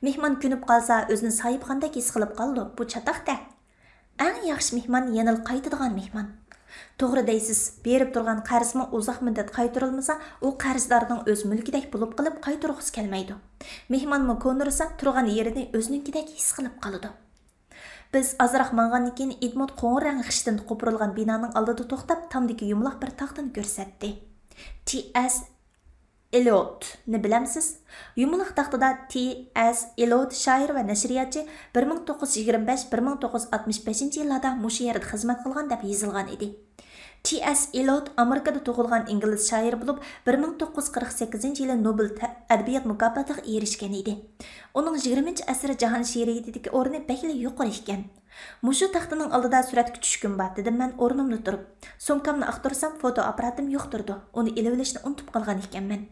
مېھمان كۆنۈپ قالسا، ئۆزىنى ساھىبخاندەك ھېس قىلىپ قالىدۇ، بۇ چاتاق-دە. ئەڭ ياخشى مېھمان يەنىلا قايتىدىغان مېھمان. توغرا دەيسىز، بېرىپ تۇرغان قەرزمۇ ئۇزاق مۇددەت قايتۇرۇلمىسا، ئۇ قەرزدارنىڭ ئۆز مۈلكىدەك بولۇپ قېلىپ، قايتۇرغۇسى كەلمەيدۇ. مېھمانمۇ كونىرىسا، تۇرغان يېرىنى ئۆزىنىڭكىدەك ھېس قىلىپ قالىدۇ. بىز ئازراق ماڭغاندىن كېيىن، ئېدموند قوڭۇر رەڭ خىشتىن قوپۇرۇلغان بىنانىڭ ئالدىدا توختاپ، تامدىكى يۇمىلاق بىر تاختىنى كۆرسەتتى. تى ئەس ئېلىئوتنى بىلەمسىز؟ يۇمىلاق تاختىدا تى ئەس ئېلىئوت شائىر ۋە نەشرىياتچى، بىر مىڭ توققۇز يۈز يىگىرمە بەش، بىر مىڭ توققۇز يۈز ئاتمىش بەشىنچى يىللاردا مۇشۇ يەردە خىزمەت قىلغان، دەپ يېزىلغان ئىدى. تى ئەس ئېلىئوت ئامېرىكىدا تۇغۇلغان ئىنگلىز شائىرى بولۇپ، بىر مىڭ توققۇز يۈز قىرىق سەككىزىنچى يىلى نوبېل تە-، ئەدەبىيات مۇكاپاتىغا ئېرىشكەن ئىدى. ئۇنىڭ يىگىرمىنچى ئەسىر جاھان شېئىرىيىتىدىكى ئورنى بەكلا يۇقىرى ئىكەن. مۇشۇ تاختىنىڭ ئالدىدا سۈرەتكە چۈشكۈم بار، دېدىم مەن ئورنۇمدا تۇرۇپ. سومكامنى ئاختۇرسام، فوتو ئاپپاراتىم يوق تۇرىدۇ. ئۇنى ئېلىۋېلىشنى ئۇنتۇپ قالغان ئىكەنمەن.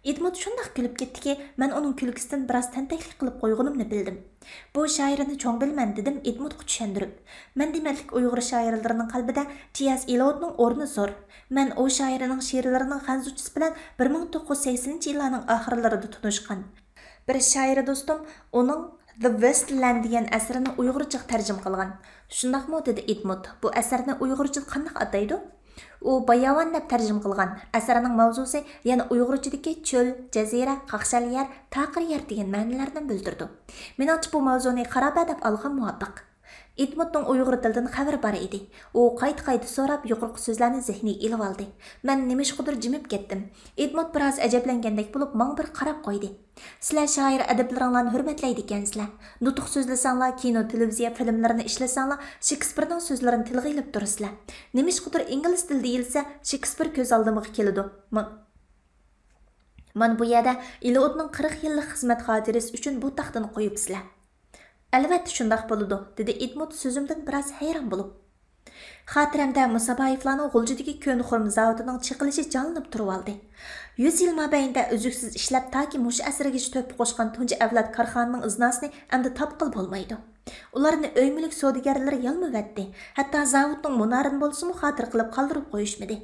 ئېدموند شۇنداق كۈلۈپ كەتتىكى، مەن ئۇنىڭ كۈلكىسىدىن بىراز تەنتەكلىك قىلىپ قويغىنىمنى بىلدىم. بۇ شائىرنى چوڭ بىلىمەن، دېدىم ئېدموندقا چۈشەندۈرۈپ. مەن دېمەتلىك ئۇيغۇر شائىرلىرىنىڭ قەلبىدە تى ئەس ئېلىئوتنىڭ ئورنى زور. مەن ئۇ شائىرنىڭ شېئىرلىرىنىڭ خەنزۇچىسى بىلەن بىر مىڭ توققۇز يۈز سەكسىنىنچى يىللارنىڭ ئاخىرلىرىدا تونۇشقان. بىر شائىر دوستۇم ئۇنىڭ The Waste Land دېگەن ئەسىرىنى ئۇيغۇرچىغا تەرجىمە قىلغان. شۇنداقمۇ؟ دېدى ئېدموند. بۇ ئەسەرنى ئۇيغۇرچىدا قانداق ئاتايدۇ؟ ئۇ باياۋان دەپ تەرجىمە قىلغان. ئەسەرنىڭ ماۋزۇسى يەنە ئۇيغۇرچىدىكى چۆل، جەزىرە، قاقشال يەر، تاقىر يەر دېگەن مەنىلەرنى بىلدۈرىدۇ. مېنىڭچە بۇ ماۋزۇنى خارابە دەپ ئالغان مۇۋاپىق. ئېدموندنىڭ ئۇيغۇر تىلىدىن خەۋىرى بار ئىدى. ئۇ قايتا-قايتا سوراپ، يۇقىرىقى سۆزلەرنى زېھنىگە ئېلىۋالدى. مەن نېمىشقىدۇر جىمىپ كەتتىم. ئېدموند بىراز ئەجەبلەنگەندەك بولۇپ، ماڭا بىر قاراپ قويدى. سىلەر شائىر ئەدىبلىرىڭلارنى ھۆرمەتلەيدىكەنسىلەر. نۇتۇق سۆزلىسەڭلار، كىنو، تېلېۋىزىيە فىلىملىرىنى ئىشلىسەڭلار، شېكسپىرنىڭ سۆزلىرىنى تىلغا ئېلىپ تۇرىسىلەر. نېمىشقىدۇر ئىنگلىز تىلى دېيىلسە، شېكسپىر كۆز ئالدىمغا كېلىدۇ. ما-، مانا بۇ يەردە ئېلىئوتنىڭ قىرىق يىللىق خىزمەت خاتىرىسى ئۈچۈن بۇ تاختىنى قويۇپسىلەر. ئەلۋەتتە شۇنداق بولىدۇ، دېدى ئېدموند سۆزۈمدىن بىراز ھەيران بولۇپ. خاتىرەمدە مۇسابايېۋلارنىڭ غۇلجىدىكى كۆنە خۇرما زاۋۇتىنىڭ چېقىلىشى جانلىنىپ تۇرۇۋالدى. يۈز يىل مابەينىدە ئۈزلۈكسىز ئىشلەپ، تاكى مۇشۇ ئەسىرگىچە تۆھپە قوشقان تۇنجى ئەۋلاد كارخانىنىڭ ئىزناسىنى ئەمدى تاپقىلى بولمايدۇ. ئۇلارنى ئۆي مۈلۈك سودىگەرلىرى يالمىۋەتتى. ھەتتا زاۋۇتنىڭ مۇنارىنى بولسىمۇ خاتىرە قىلىپ قالدۇرۇپ قويۇشمىدى.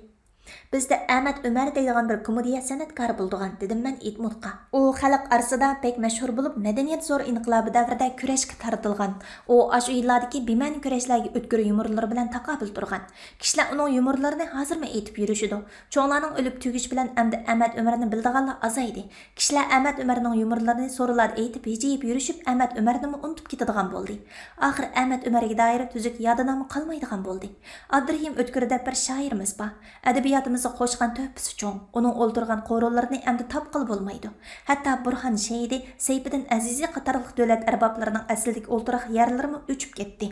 بىزدە ئەمەت ئۆمەر دەيدىغان بىر كومېدىيە سەنئەتكارى بولىدىغان، دېدىم مەن ئېدموندقا. ئۇ خەلق ئارىسىدا بەك مەشھۇر بولۇپ، مەدەنىيەت زور ئىنقىلابى دەۋرىدە كۈرەشكە تارتىلغان. ئۇ ئاشۇ يىللاردىكى بىمەنە كۈرەشلەرگە ئۆتكۈر يۇمۇرلىرى بىلەن تاقابىل تۇرغان. كىشىلەر ئۇنىڭ يۇمۇرلىرىنى ھازىرمۇ ئېيتىپ يۈرۈشىدۇ. چوڭلارنىڭ ئۆلۈپ تۈگىشى بىلەن ئەمدى ئەمەت ئۆمەرنى بىلىدىغانلار ئازايدى. كىشىلەر ئەمەت ئۆمەرنىڭ يۇمۇرلىرىنى سورۇنلاردا ئېيتىپ، ھىجىيىپ يۈرۈشۈپ، ئەمەت ئۆمەرنىمۇ ئۇنتۇپ كېتىدىغان بولدى. ئاخىر ئەمەت ئۆمەرگە دائىر تۈزۈك يادىنامە قالمايدىغان بولدى. ئابدۇرېھىم ئۆتكۈر دەپ بىر شائىرىمىز بار. ئەدەبىياتىمىزغا قوشقان تۆھپىسى چوڭ. ئۇنىڭ ئولتۇرغان قورۇلىرىنى ئەمدى تاپقىلى بولمايدۇ. ھەتتا بۇرھان شەھىدى، سەيپىدىن ئەزىزى قاتارلىق دۆلەت ئەربابلىرىنىڭ ئەسلىدىكى ئولتۇراق يەرلىرىمۇ ئۆچۈپ كەتتى.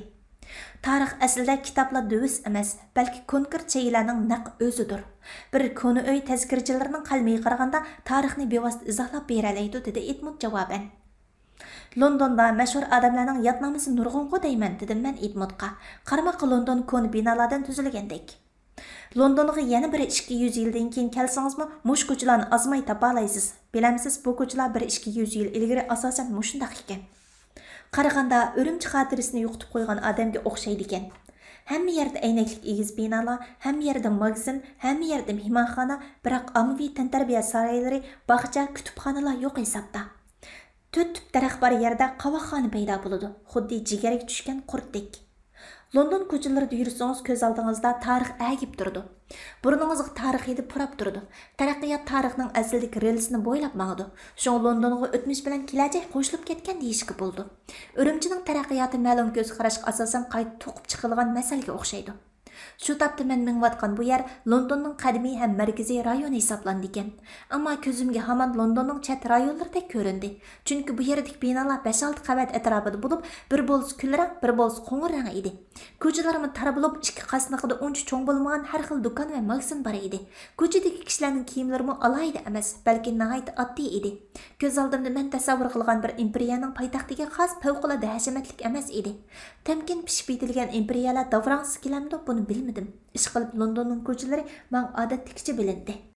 تارىخ ئەسلىدە كىتابلا دۆۋىسى ئەمەس، بەلكى كونكرېت شەيئىلەرنىڭ نەق ئۆزىدۇر. بىر كونا ئۆي تەزكىرىچىلىرىنىڭ قەلىمىگە قارىغاندا، تارىخنى بىۋاسىتە ئىزاھلاپ بېرەلەيدۇ، دېدى ئېدموند جاۋابەن. لوندوندا مەشھۇر ئادەملەرنىڭ يادنامىسى نۇرغۇنغۇ دەيمەن، دېدىم مەن ئېدموندقا. قارىماققا لوندون كونا بىنالاردىن تۈزۈلگەندەك. لوندونغا يەنە بىر ئىككى يۈز يىلدىن كېيىن كەلسىڭىزمۇ، مۇشۇ كوچىلارنى ئازماي تاپالايسىز. بىلەمسىز، بۇ كوچىلار بىر ئىككى يۈز يىل ئىلگىرى ئاساسەن مۇشۇنداق ئىكەن. قارىغاندا، ئۈرۈمچى خاتىرىسىنى يوقىتىپ قويغان ئادەمگە ئوخشايدىكەن. ھەممە يەردە ئەينەكلىك ئېگىز بىنالار، ھەممە يەردە ماگىزىن، ھەممە يەردە مېھمانخانا، بىراق ئاممىۋى تەنتەربىيە سارايلىرى، باغچە، كۇتۇپخانىلار يوق ھېسابتا. تۆت تۈپ دەرەخ بار يەردە قاۋاقخانا پەيدا بولىدۇ، خۇددى جىگەرگە چۈشكەن قۇرتتەك. لوندون كوچىلىرىدا يۈرسىڭىز، كۆز ئالدىڭىزدا تارىخ ئەگىپ تۇرىدۇ. بۇرنىڭىزغا تارىخ ھىدى پۇراپ تۇرىدۇ. تەرەققىيات تارىخنىڭ ئەسلىدىكى رېلىسىنى بويلاپ ماڭىدۇ. شۇڭا لوندونغا ئۆتمۈش بىلەن كېلەچەك قوشۇلۇپ كەتكەن دېيىشكە بولىدۇ. ئۈرۈمچىنىڭ تەرەققىياتى مەلۇم كۆز قاراشقا ئاساسەن قايتا توقۇپ چىقىلغان مەسەلگە ئوخشايدۇ. شۇ تاپتا مەن مېڭىۋاتقان بۇ يەر لوندوننىڭ قەدىمىي ھەم مەركىزىي رايونى ھېسابلىنىدىكەن. ئەمما كۆزۈمگە ھامان لوندوننىڭ چەت رايونلىرىدەك كۆرۈندى. چۈنكى بۇ يەردىكى بىنالار بەش-ئالتە قەۋەت ئەتراپىدا بولۇپ، بىر بولسا كۈل رەڭ، بىر بولسا قوڭۇر رەڭ ئىدى. كوچىلارمۇ تار بولۇپ، ئىككى قاسنىقىدا ئۇنچە چوڭ بولمىغان ھەر خىل دۇكان ۋە ماگىزىن بار ئىدى. كوچىدىكى كىشىلەرنىڭ كىيىملىرىمۇ ئالاھىدە ئەمەس، بەلكى ناھايىتى ئاددىي ئىدى. كۆز ئالدىمدا مەن تەسەۋۋۇر قىلغان بىر ئىمپېرىيەنىڭ پايتەختىگە خاس پەۋقۇلئاددە ھەشەمەتلىك ئەمەس ئىدى. تەمكىن پىشىپ يېتىلگەن ئىمپېرىيەلەر داۋراڭسىز كېلەمدۇ، بۇنى بىلمىدىم. ئىشقىلىپ، لوندوننىڭ كوچىلىرى ماڭا ئادەتتىكىچە بىلىندى.